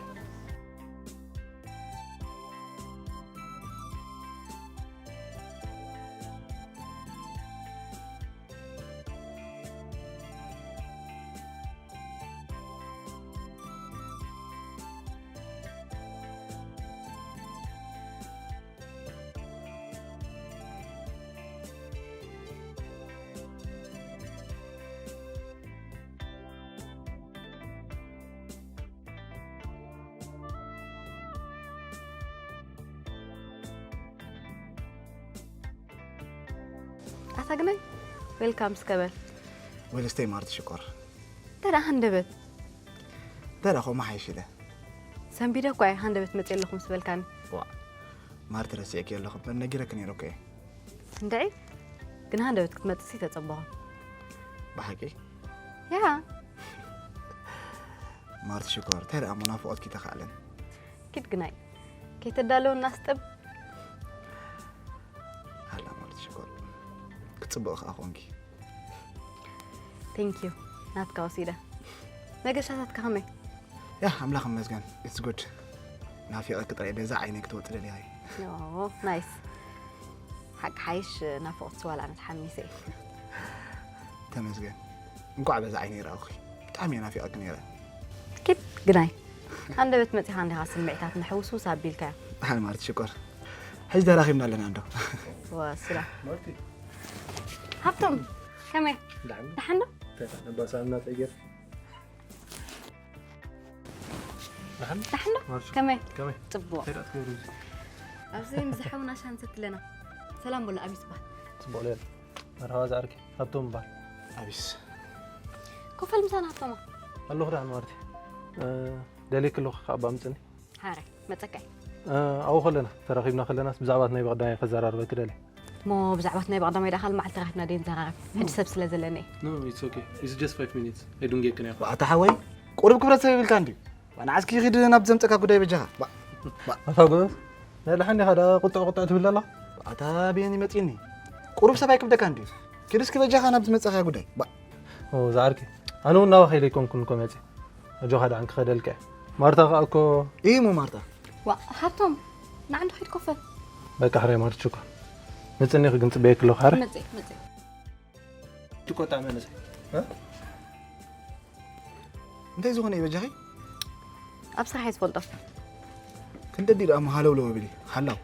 ኣታ ግናይ ዌልካም እስከ በል። ዌል ስተይ ማርቲ ሽኮር። እንታይ ደኣ ሃንደበት? እንታይ ደኣ ከምኡ ሓይሽ ኢለ። ሰንቢደ እኳ እየ ሃንደበት መፅየ ኣለኹ ምስ በልካኒ። ዋ ማርቲ ረሲዕኪ ኣለኹ እምበር ነጊረኪ ነይረ እኮ እየ። እንድዒ ግን ሃንደበት ክትመፅእሲ ተፀበኹ። ብሓቂ? ያ ማርቲ ሽኮር እንታይ ደኣ እሞ ናፍቖትኪ ተኻእለን። ኪድ ግናይ ከይተዳለወና ስጥብ። ሃላ ማርቲ ሽኮር ክፅብቕ ከኣ ኮንኪ። Thank you ናትካ ወሲደ። መገሻታትካ ከመይ? ያ ኣምላኽ ይመስገን it's good። ናፊቐኪ ጥራይ በዛ ዓይነይ ክትወፂ ደሊኻ እየ። ኦ ናይስ። ሓቂ ሓይሽ ናፍቖት ስዋ ላዕነት ሓሚሰ እየ። ተመስገን እንኳዕ በዛ ዓይነይ ረኣኹኺ። ብጣዕሚ እየ ናፊቐኪ ነይረ። ኪድ ግናይ ሃንደበት መፂኻ እንዲኻ ስምዒታት ንሕውስውስ ኣቢልካዮ። ደሓን ማርቲ ሽኮር ሕጂ ተራኺብና ኣለና እንዶ። ወስላ ሃብቶም ከመይ ደሓን ዶ? ነባሳልና ጠይር ደሓን ዶ? ከመይ ከመይ ጽቡቕ። እንታይ ደኣ ትገብሩ እዚ? ኣብዚ ምስ ሓውና ሻሂ ንሰቲ ኣለና። ሰላም በሎ፣ ኣቢስ ይበሃል። ጽቡቕ ለል። መርሃባ ዝዓርከይ፣ ሃብቶም ይበሃል። ኣቢስ። ኮፍ በል ምሳና ሃብቶማ። ኣለኹ ደሓን ማርቲ። እ፣ ደልየኪ ኣለኹ፣ ካብ ኣምጽኒ። ሃረ፣ መጸካይ። እ፣ ኣብኡ ከለና፣ ተራኺብና ከለናስ ብዛዕባ ናይ ብቐዳማይ ከዘራርበኪ ደልየ። እሞ ብዛዕባ እቲ ናይ ብቐዳማይ ደኣ ካልእ መዓልቲ ራትና ደይ ንዘራረብ፣ ሕጂ ሰብ ስለ ዘለኒ እየ። No, it's okay. It's just five minutes. ኣይድንገየክን እየ። ኣታ ሓወይ፣ ቁሩብ ክብረት ሰብ ይብልካ እንድዩ። ንዓስኪ ኺድ ናብ ዘምፀካ ጉዳይ በጃኻ። ኣታ ጎበዝ፣ ናይ ደሓን ዲኻ ደኣ ቁጥዕ ቁጥዕ ትብል ኣላ? ኣታ ብየን ይመፅኒ። ቁሩብ ሰብ ኣይክብደካ እንድዩ። ኪድ እስኪ በጃኻ ናብ ዝመፀኻ ጉዳይ። ኦ ዝዓርከይ፣ ኣነ እውን ናባኻ ኢለ ኣይኮንኩን እኮ መፅየ። ኣጆኻ ደኣ ክኸደልካ እየ። ማርታ ከኣ እኮ። እሞ ማርታ። ዋ ሃብቶም፣ ንዓ እንዶ ኺድ ኮፈ። በቃ ሕራይ ማርች እኮ መፅኒ ክግን ፅበየክ ኣለኹ ሕራይ። መፅእ መፅእ። ትቆጣ መንእሰይ። እ? እንታይ ዝኾነ እዩ በጃኺ? ኣብ ስራሕ እየ ዝፈልጦ። ክንደዲ ደኣ እሞ ሃለውለው ኣብሊ። ሃላው።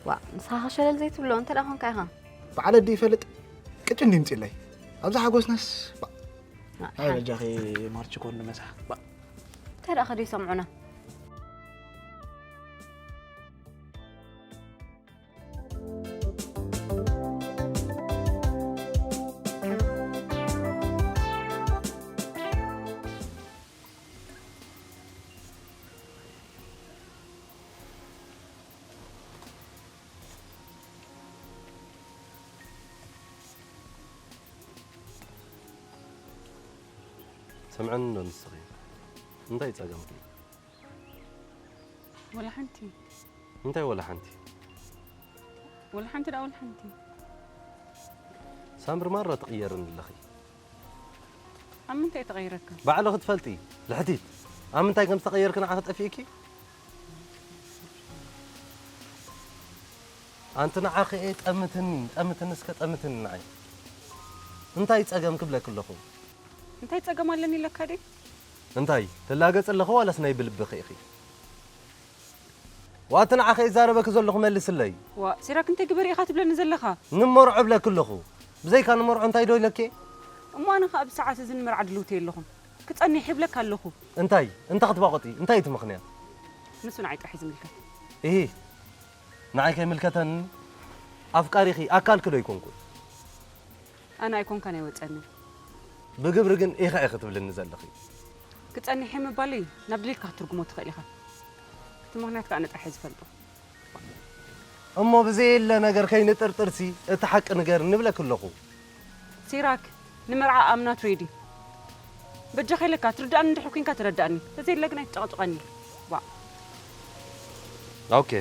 ዋ ንስኻ ኸሸለል ዘይትብሎ እንተ ደኣ ኾንካ ኢኻ። በዓል ኣዲ ይፈልጥ ቅጭን ድምፂለይ። ኣብዛ ሓጎስናስ ባ- ኣይ በጃኺ ማርች ኮን ንመሳ። ባ- እንታይ ደኣ ከደይ ሰምዑና። ሰምዐኒ ዶ ንስኺ? እንታይ ጸገምኪ? ወላ ሓንቲ። እንታይ ወላ ሓንቲ? ወላ ሓንቲ ደኣ ወላ ሓንቲ። ሳምሪ ማራ ትቕየርኒ ኣለኺ። ኣብ ምንታይ ተቐይረካ? ባዕልኺ ትፈልጢ ልሕቲት። ኣብ ምንታይ ከም ዝተቐየርኪ ንዓኺ ጠፊእኪ? ኣንቲ ንዓኺ እየ ጠምትኒ፣ ጠምትኒ እስከ ጠምትኒ ንዓይ። እንታይ ጸገም ክብለኪ ኣለኹ? እንታይ ጸገም ኣለኒ ኢለካ ድየ? እንታይ ትላገጺ ኣለኺ ዋላስ ናይ ብልብኺ ኢኺ? ዋቲ ንዓኺ እየ ዛረበኪ ዘለኹ መልስለይ። ዋ ሲራክ እንታይ ግበር ኢኻ ትብለኒ ዘለኻ? ንመርዖ እብለኪ ኣለኹ። ብዘይካ ንመርዖ እንታይ ዶ ኢለኪ? እሞ ኣነ ኸኣ ኣብዚ ሰዓት እዚ ንመርዓ ድልውቲ የለኹን። ክጸኒሕ ይብለካ ኣለኹ። እንታይ? እንተ ክትባቑጢ እንታይ እቲ ምኽንያት? ንሱ ንዓይ ጥራሕ እዩ ዝምልከት። እሂ ንዓይ ከይምልከተኒ ኣፍቃሪኺ ኣካልኪ ዶ ኣይኮንኩን? ኣነ ኣይኮንካን ኣይወጸንን። ብግብሪ ግን ኢኻ ኢኺ ትብልኒ ዘለኺ። ክጸኒሕ እየ ምባለይ ናብ ድሌትካ ክትትርጉሞ ትኽእል ኢኻ። እቲ ምኽንያት ከኣ ኣነ ጥራሕ እየ ዝፈልጦ። እሞ ብዘየለ ነገር ከይንጥርጥርሲ እቲ ሓቂ ንገርኒ እብለኪ ኣለኹ። ሲራክ ንመርዓ I'm not ready። በጃኻ ኢለካ ትርድኣኒ እንድሕር ኮይንካ ተረድኣኒ። ተዘየለ ግን ኣይትጨቕጭቐኒ። ዋእ። ኦኬ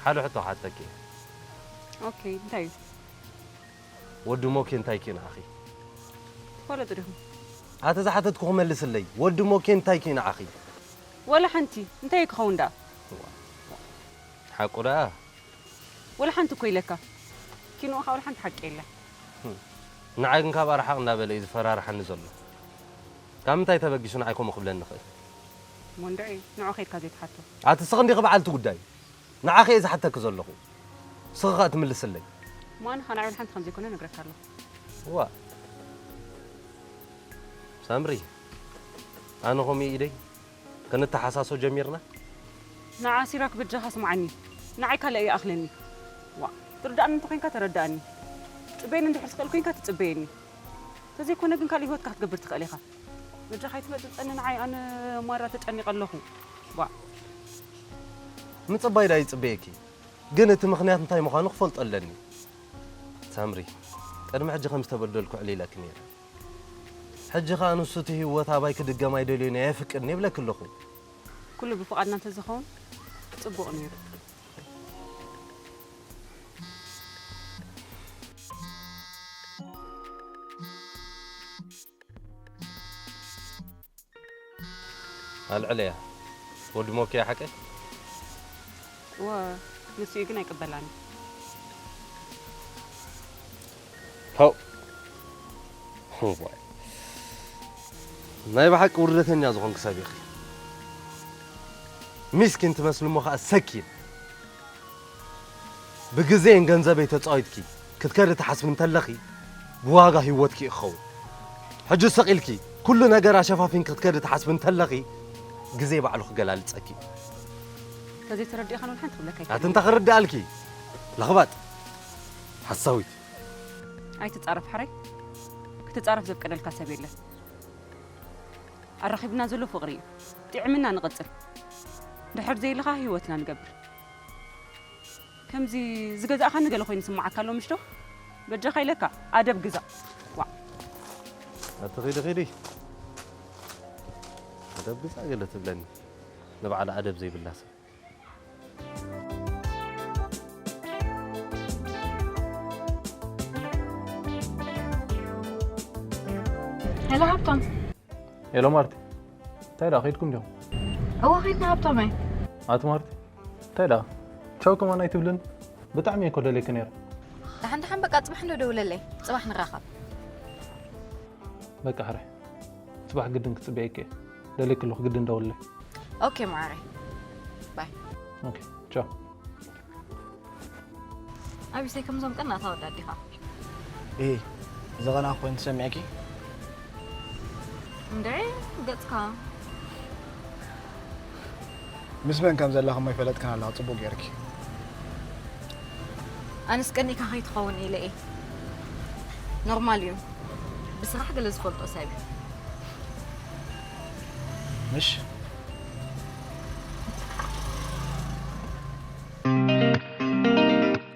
ሓደ ሕቶ ክሓተኪ። ኦኬ እንታይ እዩ? ወዲ ሞኬ እንታይ ኪ ንዓኺ? ትፈልጡ ዲኹም? ኣተ ዝሓተትኩ ክመልስለይ ወዲ ሞኬ እንታይ ኪ ንዓኺ? ወላ ሓንቲ እንታይ ክኸውን ደኣ? ሓቁ ደኣ? ወላ ሓንቲ እኮ ኢለካ። ኪንኡ ከዓ ወላ ሓንቲ ሓቂ የለን። ንዓይ ግን ካብ ኣርሓቕ እናበለ እዩ ዝፈራርሓኒ ዘሎ። ካብ ምንታይ ተበጊሱ ንዓይ ከምኡ ክብለኒ ይኽእል? ሞንድዒ ንዑ ኸይድካ ዘይትሓቶ። ኣቲ ስኽ እንዲኺ በዓልቲ ጉዳይ። ንዓኺ እየ ዝሓተኪ ዘለኹ። ስኺ ኸኣ ትምልስለይ። እሞ ኣነ ኸኣ ንዓይ ወላ ሓንቲ ከም ዘይኮነ ነግረካ ኣለኹ። ዋእ። ሳምሪ፣ ኣነ ኸምኡ ኢደይ? ክንተሓሳሶ ጀሚርና? ንዓ ሲራክ በጃኻ ስምዓኒ። ንዓይ ካልእ ይኣኽለኒ። ዋእ፣ ትርድኣኒ እንተኾይንካ ተረድኣኒ። ትጽበየኒ እንድሕር ትኽእል ኮይንካ ትጽበየኒ። ተዘይኮነ ግን ካልእ ህይወትካ ክትገብር ትኽእል ኢኻ። በጃኻ ኣይትበጥብጠኒ ንዓይ ኣነ ማራ ተጨኒቐ ኣለኹ። ዋእ። ምጽባይ ደኣ ይጽበየኪ። ግን እቲ ምኽንያት እንታይ ምዃኑ ክፈልጦ ኣለኒ። ሳምሪ፣ ቅድሚ ሕጂ ከም ዝተበደልኩ ኣዕሊለኪ ነይረ። ሕጂ ኸኣ ንሱ እቲ ህይወት ኣባይ ክድገም ኣይደልዮን እየ፣ ኣየፍቅድን እየ እብለኪ ኣለኹ። ኩሉ ብፍቓድና እንተዝኸውን ጽቡቕ ነይሩ። ኣልዕለያ። ወዲ ሞኪያ ሓቀይ? እወ፣ ንሱ እዩ ግን ኣይቅበላን። ሃው። እዋይ። ናይ ብሓቂ ውርደተኛ ዝኾንክ ሰብ ኢኺ። ሚስኪን ትመስሊ እሞ ኸኣ ሰኪን። ብግዜን ገንዘበይ ተጻዊትኪ ክትከዲ ትሓስቢ እንተለኺ፣ ብዋጋ ህይወትኪ እዩ ክኸውን። ሕጂ ስቕ ኢልኪ ኩሉ ነገር ኣሸፋፊንኪ ክትከዲ ትሓስቢ እንተለኺ፣ ግዜ ባዕሉ ክገላልጸኪ እዩ። እንተዘይተረዲእኻን ወላ ሓንቲ ክብለካ ኣቲ ኣይክእልን። እንታይ ክርድኣልኪ? ለኽባጥ። ሓሳዊት። ኣይትጻረፍ ሓራይ። ክትጻረፍ ዘፍቀደልካ ሰብ የለን። ኣራኺብና ዘሎ ፍቕሪ እዩ። ጥዕምና ንቐጽል። ድሕር ዘየለኻ ህይወትና ንገብር። ከምዚ ዝገዛእኻኒ ገለ ኮይኑ ይስምዓካ ኣሎ ምሽ ዶ? በጃኻ ኢለካ ኣደብ ግዛእ። ዋእ። ኣቲ ኺዲ ኺዲ ኣደብ ግዛእ ገለ ትብለኒ ንባዕላ ኣደብ ዘይብላ ሰብ። ሄሎ ሃብቶም። ሄሎ ማርቲ፣ እንታይ ደኣ ከይድኩም ዲኹም? እወ ከይድና ሃብቶመይ። ኣቲ ማርቲ፣ እንታይ ደኣ ቻው ከማን ኣይትብልን? ብጣዕሚ እየ እኮ ደልየኪ ነይረ። ደሓን ደሓን በቃ ጽባሕ እንዶ ደውለለይ። ጽባሕ ንራኸብ። በቃ ሕራይ፣ ጽባሕ ግድን ክጽበየኪ እየ። ደልየኪ ኣለኹ፣ ግድን ደውልለይ። ኦኬ ማዓረይ። ባይ። ኦኬ ቻው። ኣቢሰይ ከምዞም ቀናት ኣወዳት ዲኻ? እሂ፣ ዝቐናኹ ኮይኑ ተሰሚዕኪ? እንድዒ ገጽካ። ምስ መን ከም ዘለኹም ኣይፈለጥክን ኣለኹ ጽቡቕ ጌርኪ። ኣነስ ቀኒእካ ከይትኸውን ኢለ እየ። ኖርማል እዩ። ብስራሕ ገለ ዝፈልጦ ሰብ እዩ። ምሽ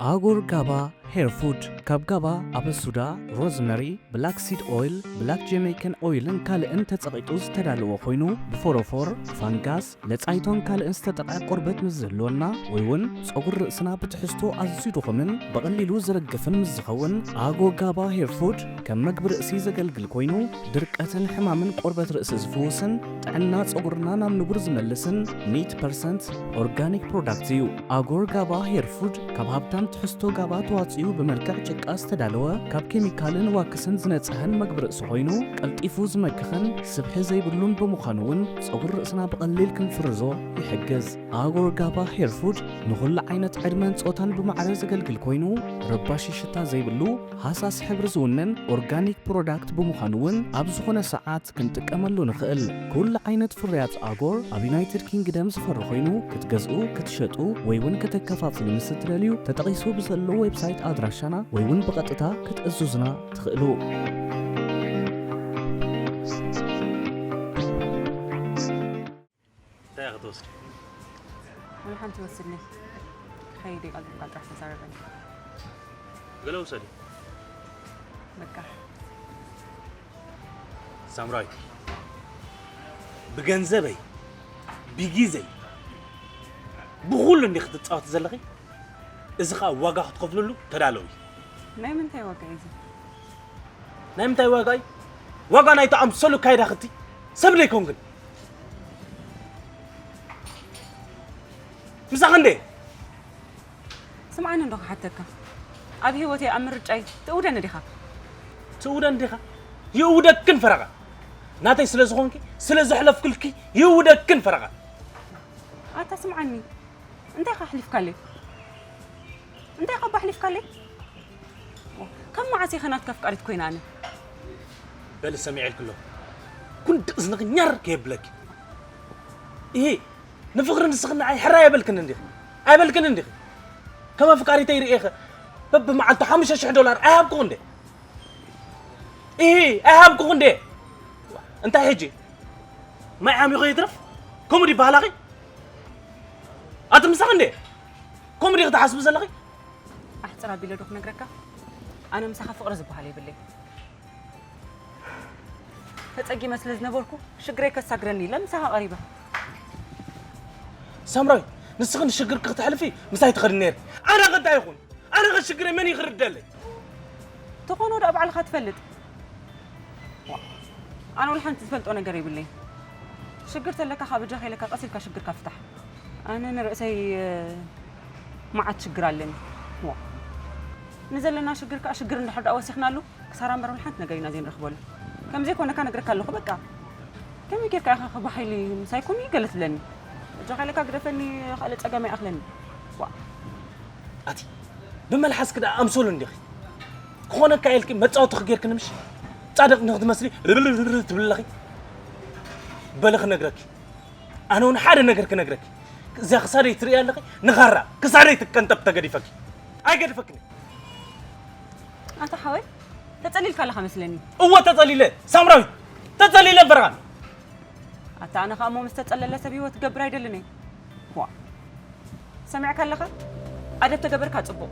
ኣጎር ጋባ ሄር ፉድ ካብ ጋባ፣ ኣበሱዳ፣ ሮዝመሪ፣ ብላክ ሲድ ኦይል፣ ብላክ ጀመይከን ኦይልን ካልእን ተጸቒጡ ዝተዳለወ ኮይኑ ብፎሮፎር፣ ፋንጋስ፣ ለጻይቶን ካልእን ዝተጠቕዐ ቆርበት ምስ ዝህልወና ወይ እውን ጸጉሪ ርእስና ብትሕዝቶ ኣዝዩ ድኹምን ብቐሊሉ ዝርግፍን ምስ ዝኸውን ኣጎ ጋባ ሄር ፉድ ከም መግቢ ርእሲ ዘገልግል ኮይኑ ድርቀትን ሕማምን ቆርበት ርእሲ ዝፍውስን ጥዕና ጸጉርና ናብ ንቡር ዝመልስን ሚእቲ ፐርሰንት ኦርጋኒክ ፕሮዳክት እዩ። ኣጎር ጋባ ሄር ፉድ ካብ ሃብታም ትሕዝቶ ጋባ ተዋጽኡ ብመልክዕ ጭቃ ዝተዳለወ ካብ ኬሚካልን ዋክስን ዝነጽሀን መግቢ ርእሲ ኮይኑ ቀልጢፉ ዝመክኽን ስብሒ ዘይብሉን ብምዃኑ እውን ጸጉሪ ርእስና ብቐሊል ክንፍርዞ ይሕግዝ። ኣጎር ጋባ ሄር ፉድ ንኹሉ ዓይነት ዕድመን ጾታን ብማዕረ ዘገልግል ኮይኑ ረባሺ ሽታ ዘይብሉ ሃሳስ ሕብሪ ዝውንን ኦርጋኒክ ፕሮዳክት ብምዃኑ እውን ኣብ ዝኾነ ሰዓት ክንጥቀመሉ ንኽእል። ኩሉ ዓይነት ፍርያት ኣጎር ኣብ ዩናይትድ ኪንግደም ዝፈሪ ኮይኑ ክትገዝኡ፣ ክትሸጡ ወይ እውን ከተከፋፍሉ ምስ እትደልዩ ተጠቒሱ ብዘሎ ዌብሳይት ኣድራሻና ወይ እውን ብቐጥታ ክትእዝዙና ትኽእሉ። እንታይ ክትወስዲ? ወላ ሓንቲ ወስድኒ። ከይደ ቃል ብቃል ጥራሕ ተዛረበኒ። ገለ ውሰዲ። በቃ ሳምራዊት፣ ብገንዘበይ፣ ብጊዘይ፣ ብኹሉ እንዲ ክትጻወቲ ዘለኺ፣ እዚ ኸኣ ዋጋ ክትከፍልሉ ተዳለዊ። ናይ ምንታይ ዋጋ እዩ እዚ? ናይ ምንታይ ዋጋ እዩ? ዋጋ ናይቲ ኣምሰሉ ካይዳ ክቲ ሰብ ደይኮንክን። ምሳኺ እንዴ? ስምዓኒ እንዶ ክሓተካ። ኣብ ህይወተይ ኣብ ምርጫይ ትእውደኒ ዲኻ? ትእውደኒ ዲኻ? ይእውደክን ፈረቓ። ናተይ ስለ ዝኾንኪ፣ ስለ ዘሕለፍኩልኪ ይእውደክን ፈረቓ። ኣታ ስምዓኒ። እንታይ ኢኻ ኣሕሊፍካለይ? እንታይ ኢኻ ኣባ ኣሕሊፍካለይ? ካብ መዓስ ኢኸ ናትካ ኣፍቃሪት ኮይነ ኣነ? በሊ ሰሚዐልኪ ኣለኹ። ጉንዲ እዝንኺ ኛር ከየብለኪ። ኢሂ፣ ንፍቕሪ ንስኺ ንዓይ ሕራይ ኣይበልክን እንዲኺ። ኣይበልክን እንዲኺ። ከም ኣፍቃሪተይ ርእየኸ በብመዓልቱ ሓሙሽተ ሽሕ ዶላር ኣይሃብኩኹ እንዴ? ኢሂ፣ ኣይሃብኩኹ እንዴ? እንታይ ሕጂ? ማይ ዓሚኹ ይትረፍ? ከምኡ ድዩ ባህላኺ? ኣቲ ምሳኺ እንዴ? ከምኡ ዲኺ ትሓስቢ ዘለኺ? ኣሕጽር ኣቢለ ዶ ክነግረካ? ኣነ ምሳኻ ፍቕሪ ዝበሃል የብለይ። ተጸጊመ ስለ ዝነበርኩ ሽግረይ ከሳግረኒ ኢለ ምሳኻ ቀሪበ። ሳምራዊት፣ ንስኺ ንሽግርኪ ክተሕልፊ ምሳይ ትኸዲ ነይርኪ። ኣነ ከ እንታይ ይኹን? ኣነ ከ ሽግረይ መን እዩ ክርደለይ? ተኾኖ ደኣ ባዕልኻ ትፈልጥ። ዋ፣ ኣነ ወላ ሓንቲ ዝፈልጦ ነገር የብለይ። ሽግር ተለካ ካብ በጃኻ ኢለካ ቀስ ኢልካ ሽግርካ ፍታሕ። ኣነ ንርእሰይ፣ እ፣ መዓት ሽግር ኣለኒ። ዋ፣ ንዘለና ሽግር ከኣ ሽግር እንድሕር ደኣ ወሲኽናሉ፣ ክሳራ እምበር ወላ ሓንቲ ነገር ኢና ዘይንረኽበሉ። ከም ዘይኮነካ ነግረካ ኣለኹ በቃ። ከመይ ጌርካ ኢኻ ብሓይሊ ምሳይ ኩን ገለ ትብለኒ? በጃኻ ኢለካ ግደፈኒ፣ ካልእ ጸገም ኣይኣኽለኒ። ዋ። ኣቲ ብመልሓስኪ ደኣ ኣምሰሉ እንዲኺ። ክኾነካ ኢልኪ መጻወትኺ ጌርክኒ ምሽ? ጻድቕ ንኽትመስሊ ርብርብርብር ትብሊ ኣለኺ። በሊ ክነግረኪ። ኣነ እውን ሓደ ነገር ክነግረኪ። እዚኣ ክሳደይ ትርእያ ኣለኺ? ንኻራ ክሳደይ ትቀንጠብ ተገዲፈኪ። ኣይገድፈክን። ኣታ ሓወይ፣ ተጸሊልካ ኣለኻ መስለኒ። እወ ተጸሊለ፣ ሳምራዊት፣ ተጸሊለ በረኻ። ኣታ ኣነ ኸኣ እሞ ምስ ተጸለለ ሰብ ህይወት ክገብር ኣይደልን እየ። ዋ። ሰሚዕካ ኣለኻ? ኣደብ ተገበርካ ጽቡቕ።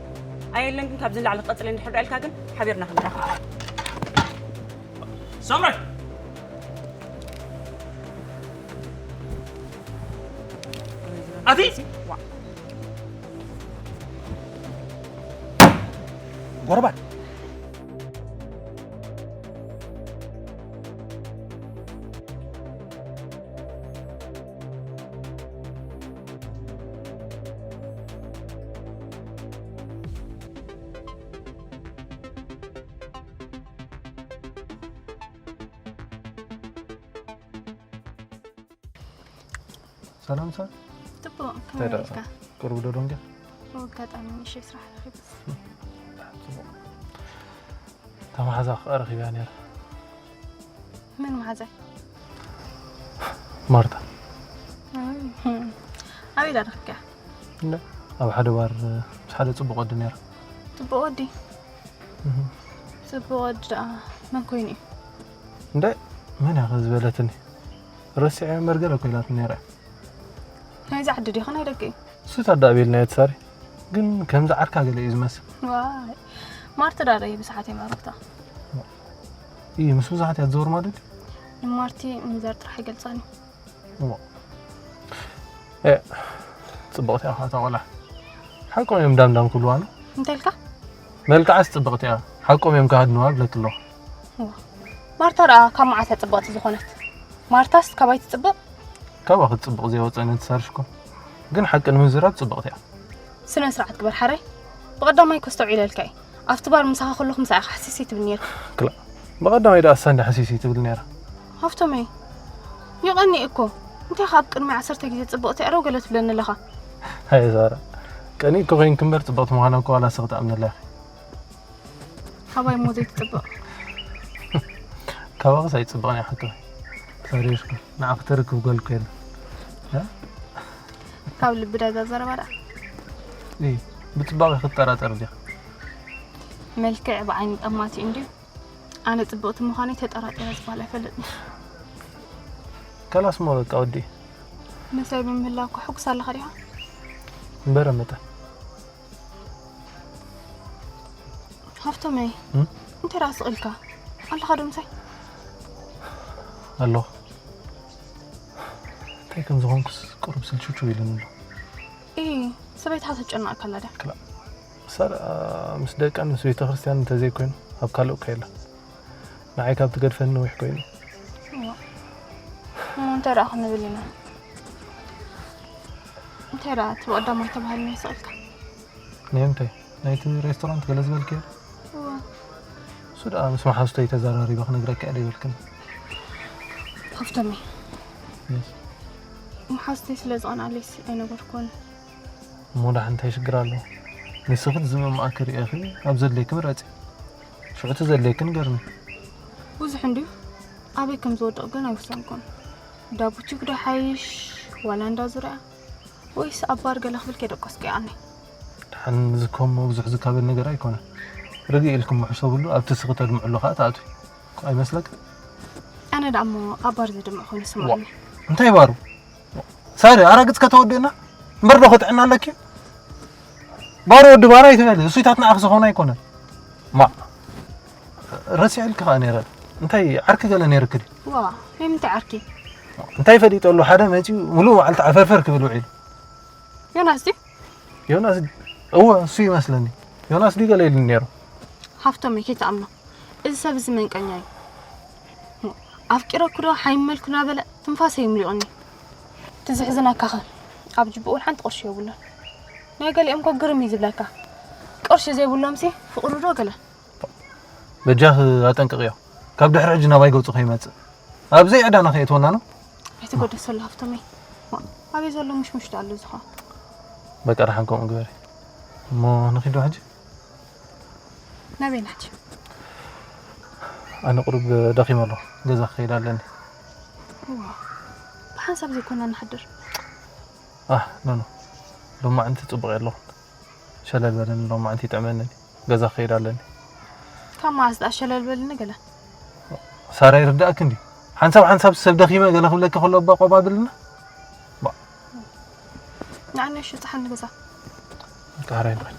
ኣየለን ግን ካብዚ ንላዕሊ ክቐጽል እንድሕር ደኣ ኢልካ ግን ሓቢርና ክንራኸብ። ሳምራይ! ኣቲ! ዋ። ጎረባት! ሰላም ሰላም። ጽቡቕ፣ እንታይ ከመይ ደኣ? ኢልካ? ቁሩብ ዶ ደንጊኻ? ብኣጋጣሚ ንእሽተይ ስራሕ ረኺበስ። ጽቡቕ። እታ መሓዛ ከኣ ረኺበያ ነይረ። መን መሓዛይ? ማርታ። እም፣ ኣበይ ደኣ ረኺብካያ? እንዳ፣ ኣብ ሓደ ባር ምስ ሓደ ጽቡቕ ወዲ ነይረ። ጽቡቕ ወዲ? እህ። ጽቡቕ ወዲ ደኣ መን ኮይኑ እዩ? እንዳ፣ መን እያ ከ ዝበለትኒ? ረሲዐ እምበር ገለ እኮ ኢላትኒ ነይራ። ናይዚ ዓዲ ዲኻ ናይ ደገ እዩ? እሱ ታዳ ኣቤልና እየ ትሳሪ። ግን ከምዚ ዓርካ ገለ እዩ ዝመስል። ዋይ፣ ማርቲ ዳረ እዩ ብሰሓት የማርክታ። እዩ ምስ ብዙሓት እያ ትዘውር ማለት እዩ? ንማርቲ ምንዛር ጥራሕ ይገልጻኒ። እሞ። ኤ፣ ጽብቕቲ እያ እታ ቆልዓ። ሓቆም እዮም ዳምዳም ክብልዋ ነው። እንታይ ኢልካ? መልክዓስ ጽብቕቲ እያ። ሓቆም እዮም ክሃድንዋ ብለኪ ኣለኹ። እዋ። ማርታ ደኣ ካብ መዓስ እያ ጽብቕቲ ዝኾነት? ማርታስ ካባይ ትጽብቕ? ካባ ክትጽብቕ ዘይወጸ ነቲ ሰርሽ እኮ። ግን ሓቂ ንምዝራብ ጽብቕቲ እያ። ስነ ስርዓት ግበር ሓራይ። ብቐዳማይ እኮ ኣስተውዒለልካ እየ። ኣብቲ ባር ምሳኻ ከለኹ ምሳኻ ሓሲስ ትብል ነይርካ። ክላ። ብቐዳማይ ደኣ እሳ እንዲ ሓሲስ ትብል ነይራ። ሃፍቶመይ። ይቐኒ እኮ። እንታይ ካብ ቅድሚ ዓሰርተ ግዜ ጽብቕቲ እያ ዶ ገለ ትብለኒ ኣለኻ? ሃይ ዛራ። ቀኒ እኮ ኮይንኪ እምበር ጽብቕቲ ምዃና እኮ ዋላ እስኺ ትኣምንላ ኢኺ። ካባይ እሞ ዘይትጽብቕ። ካባኽስ ኣይጽብቕን እያ ሓቂ። ተሪርኪ። ንዓኺ ተርክብ ጓል እኮ የለን። እ? ካብ ልቢ ዳዛ ዘረባ ደኣ። እይ፣ ብጽባቐ ክትጠራጠር ዲኻ? መልክዕ ብዓይኒ ጠማቲ እንድዩ። ኣነ ጽብቕቲ ምዃነይ ተጠራጢረ ዝበሃል ኣይፈልጥን። ከላስ እሞ በቃ ወዲ። ምሳይ ብምህላውካ ሕጉስ ኣለኻ ዲኻ? እምበረ መጠን። ሃፍቶመይ፣ እም? እንታይ ደኣ ስቕ ኢልካ? ኣለኻ ዶ ምሳይ? ኣለኹ። እንታይ ከም ዝኾንኩስ ቁሩብ ስልችውችው ኢሉኒ ኣሎ። እይ፣ ሰበይትኻ ተጨንቐካ ኣላ ድያ? ክላ-፣ እሳ ደኣ ምስ ደቃን ምስ ቤተ ክርስቲያን እንተዘይኮይኑ ኣብ ካልእ እኮ የላን። ንዓይ ካብ ትገድፈኒ ነዊሕ ኮይኑ። እዋ። እሞ እንታይ ደኣ ክንብል ኢና? እንታይ ደኣ እቲ ብቐዳማይ ተባሂሉ ናይ ስቕ ኢልካ? ናይ እንታይ? ናይቲ ሬስቶራንት ገለ ዝበልክዮ? እዋ። እሱ ደኣ ምስ መሓዙተይ ተዘራሪበ ክነግረካ እየ ዶ ይበልክኒ? ሃፍቶመይ። የስ። መሓዙተይ ስለ ዝቐንኣለይሲ ኣይነገርኩዎን። እሞ ደሓን እንታይ ሽግር ኣለዎ? ንስኺ ዝስምመዓኪ ርኢኺ ኣብ ዘድልየኪ ምረጺ። ሽዑ እቲ ዘድልየኪ ንገርኒ። ብዙሕ እንድዩ። ኣበይ ከም ዝወድቕ ግን ኣይወሰንኩን። እንዳ ቡቲክ ዶ ሓይሽ ዋላ እንዳ ዙርያ? ወይስ ኣብ ባር ገለ ክብል ከይደቀስኩ ይኣኒ? ደሓን እዚ እኮ እሞ ብዙሕ ዝካበድ ነገር ኣይኮነን። ርግእ ኢልክሞ ሕሰብሉ፣ ኣብቲ እስኺ ተድምዕሉ ከኣ ትኣትዊ። ኣይመስለክን? ኣነ ደኣ እሞ ኣብ ባር ዘድምዕ ኮይኑ ዋ፣ ይስምዓኒ። እንታይ ባሩ? ሳሪ፣ ኣራግጽ ከተወድእና? እምበር ዶ ጥዕና ኣለኪ? ባሮ ወዲ ባራ ኣይትበል፣ እሱይታት ንዓኺ ዝኾነ ኣይኮነን። ማ፣ ረሲዐልኪ ኸኣ ነይረ። እንታይ ዓርኪ ገለ ነይርኪ ድዩ? ዋ፣ ናይ ምንታይ ዓርኪ? እንታይ ፈሊጠሉ ሓደ መጺኡ ሙሉእ መዓልቲ ዓፈርፈር ክብል ውዒሉ። ዮናስ ድዩ? ዮናስ፣ እወ፣ እሱ ይመስለኒ። ዮናስ ድዩ ገለ ኢሉኒ ነይሩ? ሃፍቶም፣ ከይትኣምኖ። እዚ ሰብ እዚ መንቀኛ እዩ። ኣፍቂረኩ ዶ ሓይመልኩ እናበለ ትንፋሰይ ይምሊቑኒ። እቲ ዘሕዝነካ ኸ ኣብ ጅብኡ ሓንቲ ቅርሺ የብሉን። ናይ ገሊኦም እኮ ግርም እዩ ዝብለካ። ቅርሺ ዘይብሎምሲ ፍቕሪ ዶ ገለ? በጃኺ ኣጠንቅቕዮ። ካብ ድሕሪ ሕጂ ናባይ ገጹ ከይመጽእ። ኣብ ዘይዕዳና ከየእትወና ነው። ኣይትጎደሰሉ ሃፍቶመይ። ዋ፣ ኣበይ ዘሎ ምሽሙሽ ደኣ ኣሎ እዚ ኸ? በቃ ደሓን ከምኡ ግበሪ። እሞ ንኺድ ዶ ሕጂ? ናበይ ንሕጂ? ኣነ ቁሩብ ደኺመ ኣለኹ። ገዛ ክኸይድ ኣለኒ። እዋ፣ ብሓንሳብ ዘይኮና ንሓድር። ኣህ፣ ኖ፣ ኖ። ሎማዕንቲ ጽቡቕ የለኹን። ሸለል በለኒ፣ ሎማዕንቲ ይጥዕመኒ። ገዛ ክኸይድ ኣለኒ። ካብ መዓስ ደኣ ሸለል በልኒ ገለ? ሳራ ይርዳእኪ እንዲ። ሓንሳብ ሓንሳብ ሰብ ደኺመ ገለ ክብለኪ ከሎ እባ ቆብ ኣብልና። ባ። ንዓኒ እሺ፣ ጸሓኒ ገዛ። ዳሕራይ ንኸይድ።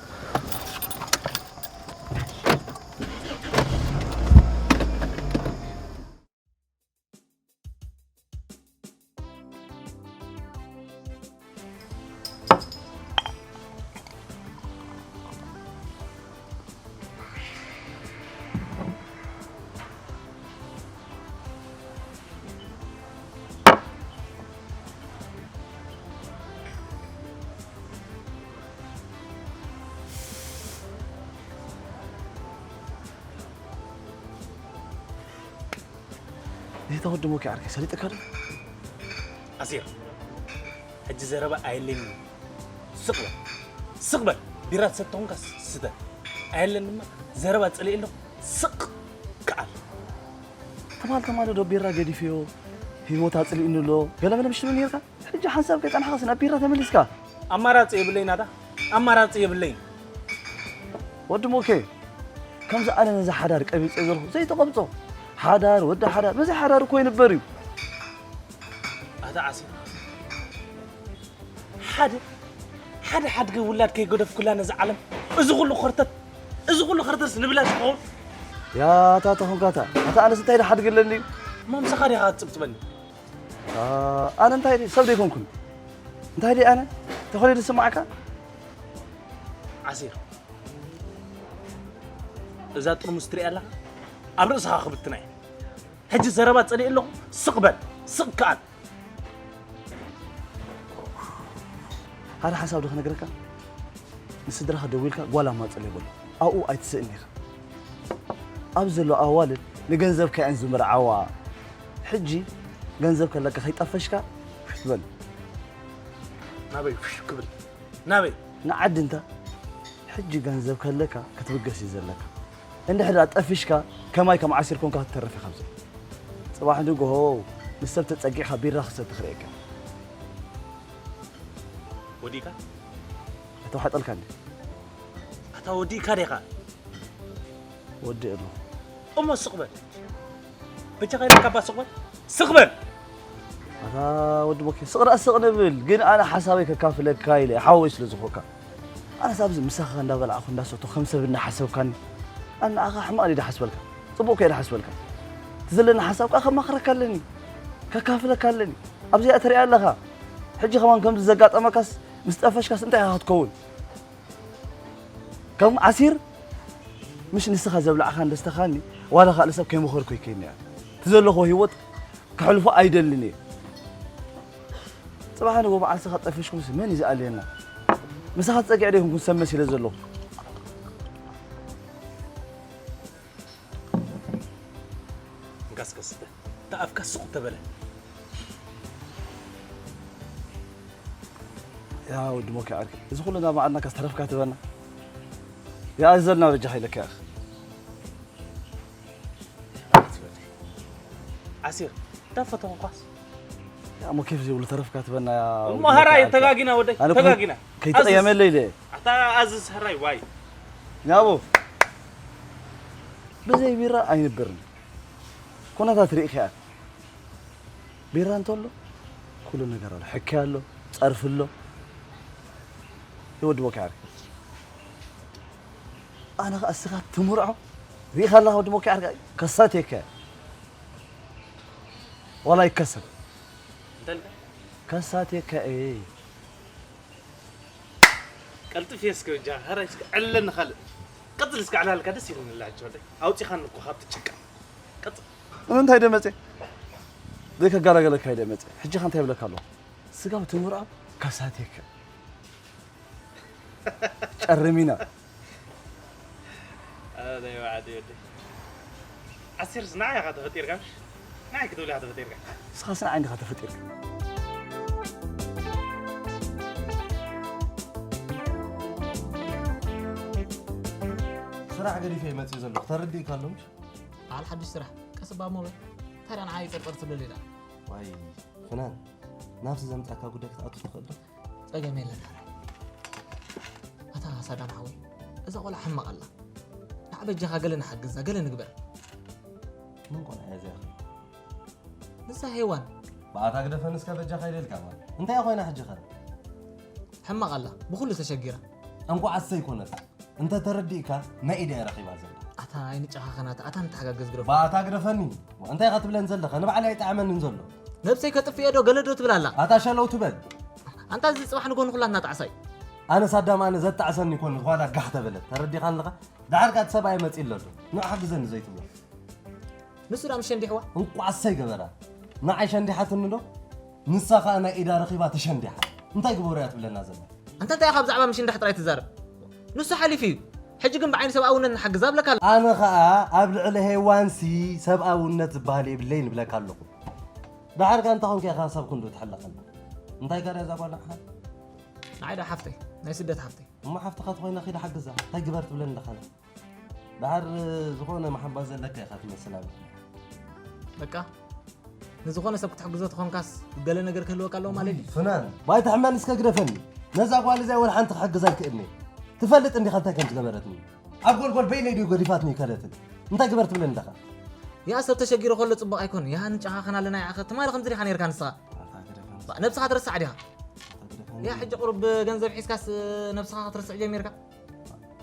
እዚ ተወዲ ሞኪ ዓርከይ ሰሊጥካ ዶ? ኣሲር፣ ሕጂ ዘረባ ኣየለይን። ስቕ በል፣ ስቕ በል። ቢራ ትሰቲ ተኾንካ ስተ። ኣየለን ድማ ዘረባ ጸሊእ ኣሎ። ስቕ ከኣል። ተማል ተማል ዶ ቢራ ገዲፍዮ፣ ህይወት ኣጽሊእኒ ኣሎ። ገለ መለ ምሽ ትብል ነርካ? ሕጂ ሓንሳብ ከይጸናሕካስ ናብ ቢራ ተመሊስካ? ኣማራጺ የብለይን ኣታ፣ ኣማራጺ የብለይን። ወዲ ሞኬ፣ ከምዚ ኣነ ነዚ ሓዳር ቀቢጸ ዘለኹ ዘይተቐብጾ። ሓዳር፣ ወዲ ሓዳር፣ በዚ ሓዳር እኮ ይንበር እዩ። ኣታ ዓሲር፣ ሓደ፣ ሓደ ሓድገ ውላድ ከይገደፍኩላ ነዚ ዓለም፣ እዚ ኩሉ ኸርተት፣ እዚ ኩሉ ኸርተትስ ንብላሽ ይኸውን? ያታ ተኾንካታ፣ ኣታ ኣነስ እንታይ ድሓድግ ኣለኒ እዩ? እሞ ምሳኻ ዲኻ ክትጽብጽበኒ? ኣ፣ ኣነ እንታይ ድየ? ሰብ ደይኮንኩን። እንታይ ድየ ኣነ? ተኾነ ድስማዕካ? ዓሲር፣ እዛ ጥርሙስ ትሪኣ ኣለኻ? ኣብ ርእስኻ ክብትና እየ። ሕጂ ዘረባ ጸሊእ ኣለኹ። ስቕ በል፣ ስቕ ከኣል። ሓደ ሓሳብ ዶ ክነግረካ? ንስድራኻ ደዊልካ ጓል ኣማጽለይ በሎ። ኣብኡ ኣይትስእን ኢኻ። ኣብ ዘሎ ኣዋልድ ንገንዘብካ እየን ዝምርዓዋ። ሕጂ ገንዘብ ከለካ ከይጠፈሽካ ፍሽ በል። ናበይ ፍሽ ክብል? ናበይ? ንዓዲ እንታ? ሕጂ ገንዘብ ከለካ ክትብገስ እዩ ዘለካ። እንድሕር ደኣ ጠፊሽካ ከማይ ከም ዓሲር ኮንካ ክትተርፍ ኢኻ ኣብዚ። ጽባሕ ንግሆ ምስ ሰብ ተጸጊዕካ ቢራ ክሰቲ ክርእየካ። ወዲእካ? ኣይተዋሕጠልካ እንዴ? ኣታ ወዲእካ ዲኻ? ወዲ ኣለኹ። እሞ ስቕ በል። በጃኻ ኢለካ እባ ስቕ በል። ስቕ በል። ኣታ ወዲ ቦኬ፣ ስቕ ደኣ ስቕ ንብል፣ ግን ኣነ ሓሳበይ ከካፍለካ ኢለ፣ ሓወይ ስለ ዝኾንካ። ኣነስ ኣብዚ ምሳኻ እንዳበላዕኹ እንዳሰተኹ ከም ሰብ እናሓሰብካኒ፣ ኣነ ንዓኻ ሕማቕ ድየ ዝሓስበልካ? ጽቡቕ ከ ድሓስበልካ? እቲ ዘለኒ ሓሳብ ከኣ ከማኽረካ ኣለኒ፣ ከካፍለካ ኣለኒ። ኣብዚኣ ትሪኣ ኣለኻ። ሕጂ ከማን ከምዚ ዘጋጠመካስ፣ ምስ ጠፈሽካስ እንታይ ኢኻ ክትከውን? ከም ዓሲር፣ ምሽ ንስኻ ዘብላዕኻን ደስተኻኒ፣ ዋላ ካልእ ሰብ ከይመኸርኩ ይከይኒ እያ። እቲ ዘለኹዎ ህይወት ከሕልፎ ኣይደልን እየ። ጽባሕ ንግሆ በዓል ስኻ ጠፊሽኩምሲ መን እዩ ዝኣልየና? ምሳኻ ዝጸግዐ ዶ ይኹንኩን ሰብ መሲለ ዘለኹ? እንካስ ከስተ፣ እታ ኣፍካ ስቕ ተበለ። ያ ወዲ ሞኬ ዓርከይ፣ እዚ ኩሉ እንዳመዓድናካ ዝተረፍካ ትበና። ያ እዘልና በጃኻ ኢለካ ኢኻ። ዓሲር፣ እንዳፈተኹኳስ። ያ ሞኬ፣ እዚ ኩሉ ተረፍካ ትበና ያ እሞ ወዲ ሞኬ ሀራይ ዓርከይ። ተጋጊና ወደይ፣ ኣነ እኮ ተጋጊና። ከይተቐየመለይ ኢለ። ኣታ ኣዝዝ ሀራይ ዋይ። ያቦ፣ ብዘይ ቢራ ኣይንበርን። ኩነታት ርኢኻ ኢኻ። ቢራ እንተሎ ኩሉ ነገር ኣሎ። ሕክያ ኣሎ፣ ጸርፊ ኣሎ። ይወዲ ቦኪ ዓርከይ። ኣነ ኸኣ እስኻ ትምርዖ ርኢኻ ኣለኻ ወዲ ቦኪ ዓርከይ። ከሳቴከ። ዋላ ይከሰብ። እንታይ ኢልካ? ከሳቴከ እየ። ቀልጥፍ እየ እስከ በጃ፣ ሀራይ እስከ ዕለኒ ካልእ። ቀጽል እስከ ዕላልካ ደስ ኢሉኒ ኣላ ሕጂ ወደይ። ኣውጺኻኒ እኮ ካብቲ ጭቃ። ቀጽል። እንታይ ደ መጼ? ዘይከጋላገለካ ኢለ መጼ። ሕጂ ኸ እንታይ ይብለካ ኣለኹ? ስጋብ ትምርዖ ከሳቴከ። ጨርሚና። ኣረ ናይ ወዓዲ ወዲ። ዓሲርስ ንዓይ ኢኻ ተፈጢርካ ምሽ? ንዓይ ክትብል ኢኻ ተፈጢርካ። ንስኻስ ንዓይ እንዲኻ ተፈጢርካ። ስራሕ ገዲፈ እየ መፅእ ዘለኹ። ተረዲእካ ኣሎ ምሽ? በዓል ሓዱሽ ስራሕ። ቀስ እባ እሞ በል። ታዲያ ንዓይ ጠርጠር ትብለለይ ደኣ? ዋይ፣ ፍናን፣ ናብቲ ዘምጻካ ጉዳይ ክትኣቱ ትኽእል ዶ? ጸገም የለን ሓራይ። ኣታ ሳዳም ሓወይ፣ እዛ ቆልዓ ሕማቕ ኣላ። ንዓ በጃኻ ገለ ንሓግዛ፣ ገለ ንግበር። መን ቆልዓ እያ እዚኣ? ንሳ ሄዋን። ብኣታ ግደፈን እስከ በጃኻ ኢለልካ እባ። እንታይ ኮይና ሕጂ ኸ? ሕማቕ ኣላ፣ ብኹሉ ተሸጊራ። እንቋዕ ኣሰይ ኮነት። እንተ ተረዲእካ ናይ ኢዳ እያ ረኺባ ዘላ። ኣታ ኣይንጨኻኸናታ፣ ኣታ ንተሓጋገዝ ግደፎ። ባታ ግደፈኒ። እንታይ ኢኻ ትብለን ዘለኻ? ንባዕለይ ኣይጠዓመንን ዘሎ። ነብሰይ ከጥፍእ ዶ ገለ ዶ ትብል ኣላ? ኣታ ሸለው ትበል። ኣንታ እዚ ጽባሕ ንጎኒ ኩላትና ጣዕሳይ። ኣነስ ኣዳም ኣነ ዘጣዕሰኒ ይኮን ዝኳላ ጋሕ ተበለት። ተረዲኻን ኣለኻ? ደሓር ከኣ እቲ ሰብኣይ መጺእ ኣሎ ዶ? ንዑ ሓግዘኒ ዘይትብሎ። ንሱ ዳ ምሸ እንዲሕዋ? እንቋዕ ኣሰይ ገበራ። ንዓይ ሸንዲሓትኒ ዶ? ንሳ ከኣ ናይ ኢዳ ረኺባ ተሸንዲሓ። እንታይ ግበሩ እያ ትብለና ዘላ? ኣንታ እንታይ ኢኻ ብዛዕባ ምሽንዳሕ ጥራይ ትዛረብ? ንሱ ሓሊፉ እዩ። ሕጂ ግን ብዓይኒ ሰብኣውነት ንሓግዛ እብለካ ኣለኹ። ኣነ ኸኣ ኣብ ልዕሊ ሄዋንሲ ሰብኣውነት ዝበሃል የብለይን እብለካ ኣለኹ። ደሓር ከኣ እንታይ ኾንካ ኢኻ ሳብ ክንዱ ትሕለቐና? እንታይ ከ እዛ ጓል ንዓኻ? ንዓይ ደኣ ሓፍተይ፣ ናይ ስደት ሓፍተይ። እሞ ሓፍትኻ ተኾይና ኺድ ሓግዛ። እንታይ ግበር ትብለኒ ኣለኻ? ደሓር ዝኾነ መሓባ ዘለካ ኢኻ ትመስል ኣበይ? በቃ ንዝኾነ ሰብ ክትሕግዞ ተኾንካስ ገለ ነገር ክህልወካ ኣለዎ ማለት እዩ። ፍናን ዋይ ትሕመኒ እስከ ግደፈኒ። ነዛ ጓል እዚኣ ወላ ሓንቲ ክሕግዛ ኣይክእልን እየ። ትፈልጥ እንዲኻ እንታይ ከም ዝገበረትኒ። ኣብ ጎልጎል በይነይ ድዩ ገዲፋትኒ ይከደትን። እንታይ ግበር ትብለኒ ኣለኻ? ያ ሰብ ተሸጊሩ ከሎ ጽቡቕ ኣይኮን። ያ ንጨኻኸን ኣለና ይዓኸ ትማሊ ከምዚ ዲኻ ነርካ ንስኻ። ነብስኻ ትረሳዕ ዲኻ? ያ ሕጂ ቁሩብ ገንዘብ ሒዝካስ ነብስኻ ክትርስዕ ጀሚርካ?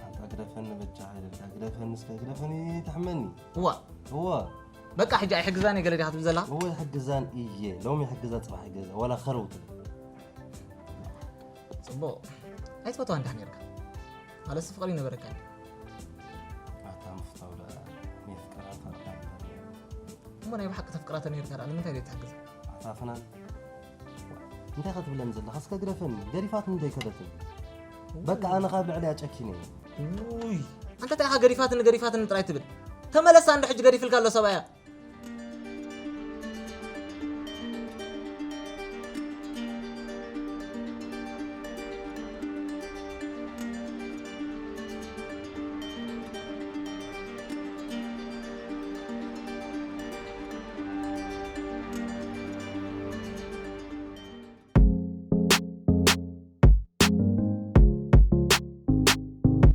ኣንታ ግደፈኒ በጃኻ ኢለልካ ግደፈኒ እስከ ግደፈኒ ተሕመኒ። እዋ እዋ በቃ ሕጂ ኣይሕግዛን እየ ገለ ዲኻ ትብል ዘለኻ? እወ ይሕግዛን እየ ሎሚ ይሕግዛ ጽባሕ ይገዛ ወላ ኸረው ትብል። ጽቡቕ ኣይትፈትዋ እንዲኻ ነርካ ማለትሲ ፍቕሪ ይነበረካ እንዲ። ኣታ ምፍታው ደኣ የፍቅራ ፈርዳ እሞ ናይ ብሓቂ ተፍቅራ ተነይርካ ደኣ ንምንታይ ዘይትሕግዛ? ኣታ ፍናን እንታይ ኢኻ ትብለኒ ዘለኻ? እስከ ግደፈኒ። ገዲፋትኒ ዶ ኣይከደትን? በቃ ኣነ ካብ ልዕሊኣ ጨኪነ እየ። ውይ ኣንታ እንታይ ኢኻ ገዲፋትኒ ገዲፋትኒ ጥራይ ትብል? ተመለሳ እንዶ ሕጂ ገዲፍልካ ኣሎ ሰብኣያ።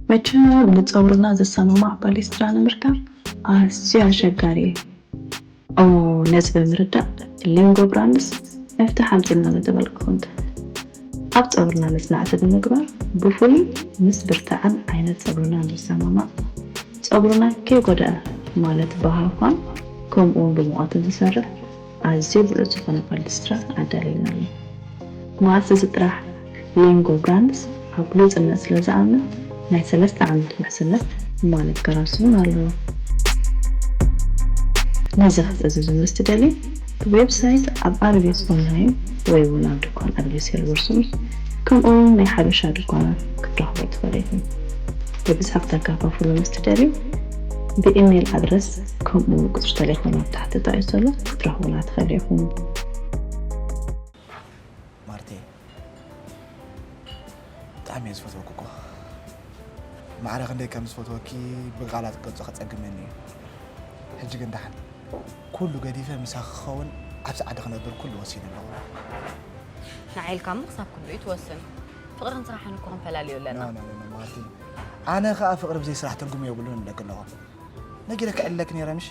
መቸም ንጸጉርና ዘሰማማዕ ፓሌስትራ ንምርካብ ኣዝዩ ኣሸጋሪ እዩ። እሞ ነዚ ብምርዳእ ሊንጎ ብራንድስ መፍትሒ ኣምጺእልና ምተበልኩኹም። ኣብ ጸጉርና መጽናዕቲ ብምግባር ብፍሉይ ምስ ብርትዐን ዓይነት ጸጉርናን ዝሰማማዕ ጸጉርና ከይጎድኣ ማለት ብሃፋን ከምኡ እውን ብሙቐትን ዝሰርሕ ኣዝዩ ብሉጽ ዝኾነ ፓሌስትራ ኣዳሊልና ኣሎ። መዓስ እዚ ጥራሕ ሊንጎ ብራንድስ ኣብ ግሉጽነት ስለ ዝኣምን ናይ ሰለስተ ዓመት ውሕስነት ማለት ከራሲ እውን ኣለዎ። ነዚ ክትእዝዙ ምስ ትደልዩ ብዌብሳይት ኣብ ኣርቢስ ኦንላይን ወይ እውን ኣብ ድኳን ኣርቢስ ሄርበርሱን ከምኡ እውን ናይ ሓበሻ ድኳናት ክትረኽቡ ትኽእሉ ኢኹም። ብብዝሒ ክተከፋፍሉ ምስ ትደልዩ ብኢሜይል ኣድረስ ከምኡ እውን ቁፅሪ ቴሌፎን ኣብ ታሕቲ ተጠቒሱ ዘሎ ክትረኽቡና ትኽእሉ ኢኹም። ማርቴ ብጣዕሚ እየ ዝፈትወኪ እኮ። ማዕረ ክንደይ ከም ዝፈትወኪ ብቃላት ክገልጾ ከጸግመኒ እዩ። ሕጂ ግን ደሓን ኩሉ ገዲፈ ምሳኺ ክኸውን ኣብዚ ዓዲ ክነብር ኩሉ ወሲነ ኣለኹ። ንዓይ ኢልካ እሞ ክሳብ ክንድኡ ትወስን። ፍቕርን ስራሕን እኮ ክንፈላልዮ ኣለና። ኖ ኖ ኖ ማርቲ፣ ኣነ ከኣ ፍቕሪ ብዘይ ስራሕ ትርጉም የብሉን እብለኪ ኣለኹ። ነጊረ ክዕለክ ነይረ ምሽ?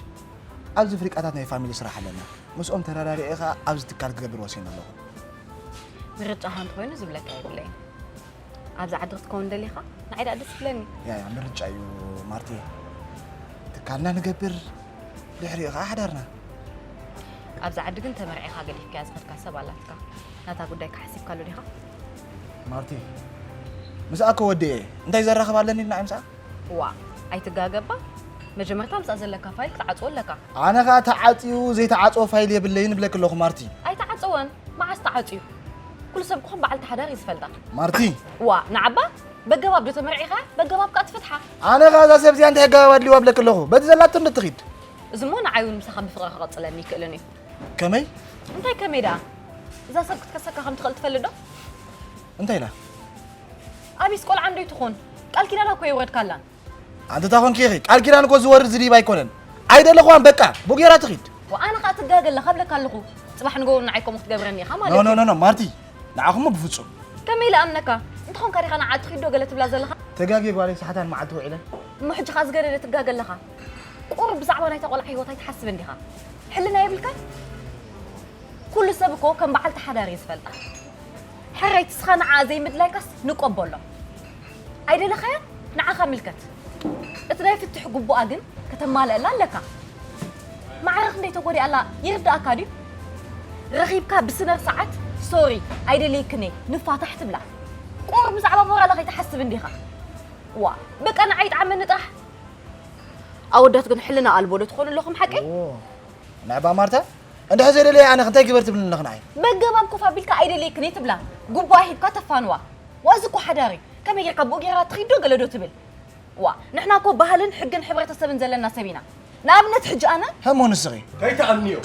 ኣብዚ ፍሪቃታት ናይ ፋሚሊ ስራሕ ኣለና። ምስኦም ተረዳዲኤ ከኣ ኣብዚ ትካል ክገብር ወሲነ ኣለኹ። ምርጫኻ እንተኾይኑ ዝብለካ የብለይን። ኣብዚ ዓዲ ክትከውን ደሊኻ? ንዓይ ደኣ ደስ ይብለኒ። ያ ያ ምርጫ እዩ ማርቲ። ትካልና ንገብር ድሕሪኡ ከኣ ሓዳርና። ኣብዚ ዓዲ ግን ተመርዒኻ ገዲፍካያ ዝኸድካ ሰብ ኣላትካ። ናታ ጉዳይ ከ ሓሲብካሉ ዲኻ? ማርቲ ምስኣ እኮ ወዲኤ እየ። እንታይ ዘራኽብ ኣለኒ ኢልና እየ ምስኣ? ዋእ ኣይትጋገ እባ መጀመርታ ምስኣ ዘለካ ፋይል ክትዓጽዎ ኣለካ። ኣነ ኸኣ ተዓጽዩ ዘይተዓጽወ ፋይል የብለይን እብለኪ ኣለኹ ማርቲ። ኣይተዓጸወን መዓስ ተዓጽዩ? ኩሉ ሰብ እኮ ከም በዓልቲ ሓዳር እዩ ዝፈልጣ። ማርቲ። ዋእ ንዓ እባ በገባብ ዶ ተመርዒኻያ በገባብ ከኣ ትፍትሓ። ኣነ ኸኣ እዛ ሰብ እዚኣ እንታይ ኣገባብ ኣድልይዋ እብለኪ ኣለኹ። በቲ ዘላቶ እንዶ ትኺድ። እዚ እሞ ንዓይ እውን ምሳኻ ብፍቕሪ ክቕጽለኒ ኣይክእልን እዩ። ከመይ? እንታይ ከመይ ደኣ? እዛ ሰብ ክትከሰካ ከም ትኽእል ትፈልጥ ዶ? እንታይ ኢላ? ኣቢስ ቆልዓ እንዶ ኣይትኹን። ቃል ኪዳና እኮ የውረድካላን። ኣንቲ እንታይ ኮንኪ ኢኺ? ቃል ኪዳን እኮ ዝወርድ ዝድይብ ኣይኮነን። ኣይደለኽዋን በቃ። ቡጌራ ትኺድ። ወኣነ ኸኣ ትጋገ ኣለኻ እብለካ ኣለኹ። ጽባሕ ንግሆ ንዓይ ከምኡ ክትገብረኒ ኢኻ ማለት እዩ። ኖ ኖ ኖ ማርቲ። ንዓኹም ብፍጹም። ከመይ ኢለ ኣምነካ? እንተኾንካ ዲኻ ንዓ ትኺድ ዶ ገለ ትብላ ዘለኻ? ተጋግየ ጓለይ ሰሓታን መዓልቲ ውዒለ። እሞ ሕጂ ኸኣ ዝገደደ ትጋገ ኣለኻ። ቁሩብ ብዛዕባ ናይታ ቆልዓ ህይወት ኣይትሓስብን ዲኻ? ሕልና የብልካን? ኩሉ ሰብ እኮ ከም በዓልቲ ሓዳር እዩ ዝፈልጣ። ሕራይ ትስኻ ንዓኣ ዘይምድላይካስ ንቆቦሎ። ኣይደለኻያ ንዓኻ ምልከት። እቲ ናይ ፍትሕ ግቡኣ ግን ከተማልአላ ኣለካ። ማዕረ ክንደይ ተጎዲኣላ ይርዳእካ ድዩ? ረኺብካ ብስነ ስርዓት ሶሪ ኣይደልየክን እየ ንፋታሕ ትብላ። ቁሩብ ብዛዕባ ሞራላ ከይትሓስብ እንዲኻ። ዋ በቃ ንዓይ ይጥዓመኒ ጥራሕ። ኣወዳት ግን ሕልና ኣልቦ ዶ ትኾኑ ኣለኹም ሓቀይ? ንዕባ ማርታ እንድሕር ዘይደለየ ኣነ እንታይ ግበር ትብልኒ ኣለኽ ንዓይ? በገባብ ኮፍ ኣቢልካ ኣይደልየክን እየ ትብላ። ጉቡኣ ሂብካ ተፋንዋ። ዋ እዚ እኮ ሓዳር እዩ። ከመይ ጌርካ ብኡ ጌራ ትኺድ ዶ ገለ ዶ ትብል? ዋ ንሕና እኮ ባህልን ሕግን ሕብረተሰብን ዘለና ሰብ ኢና። ንኣብነት ሕጂ ኣነ ህሞ ንስኺ ከይትኣምንዮ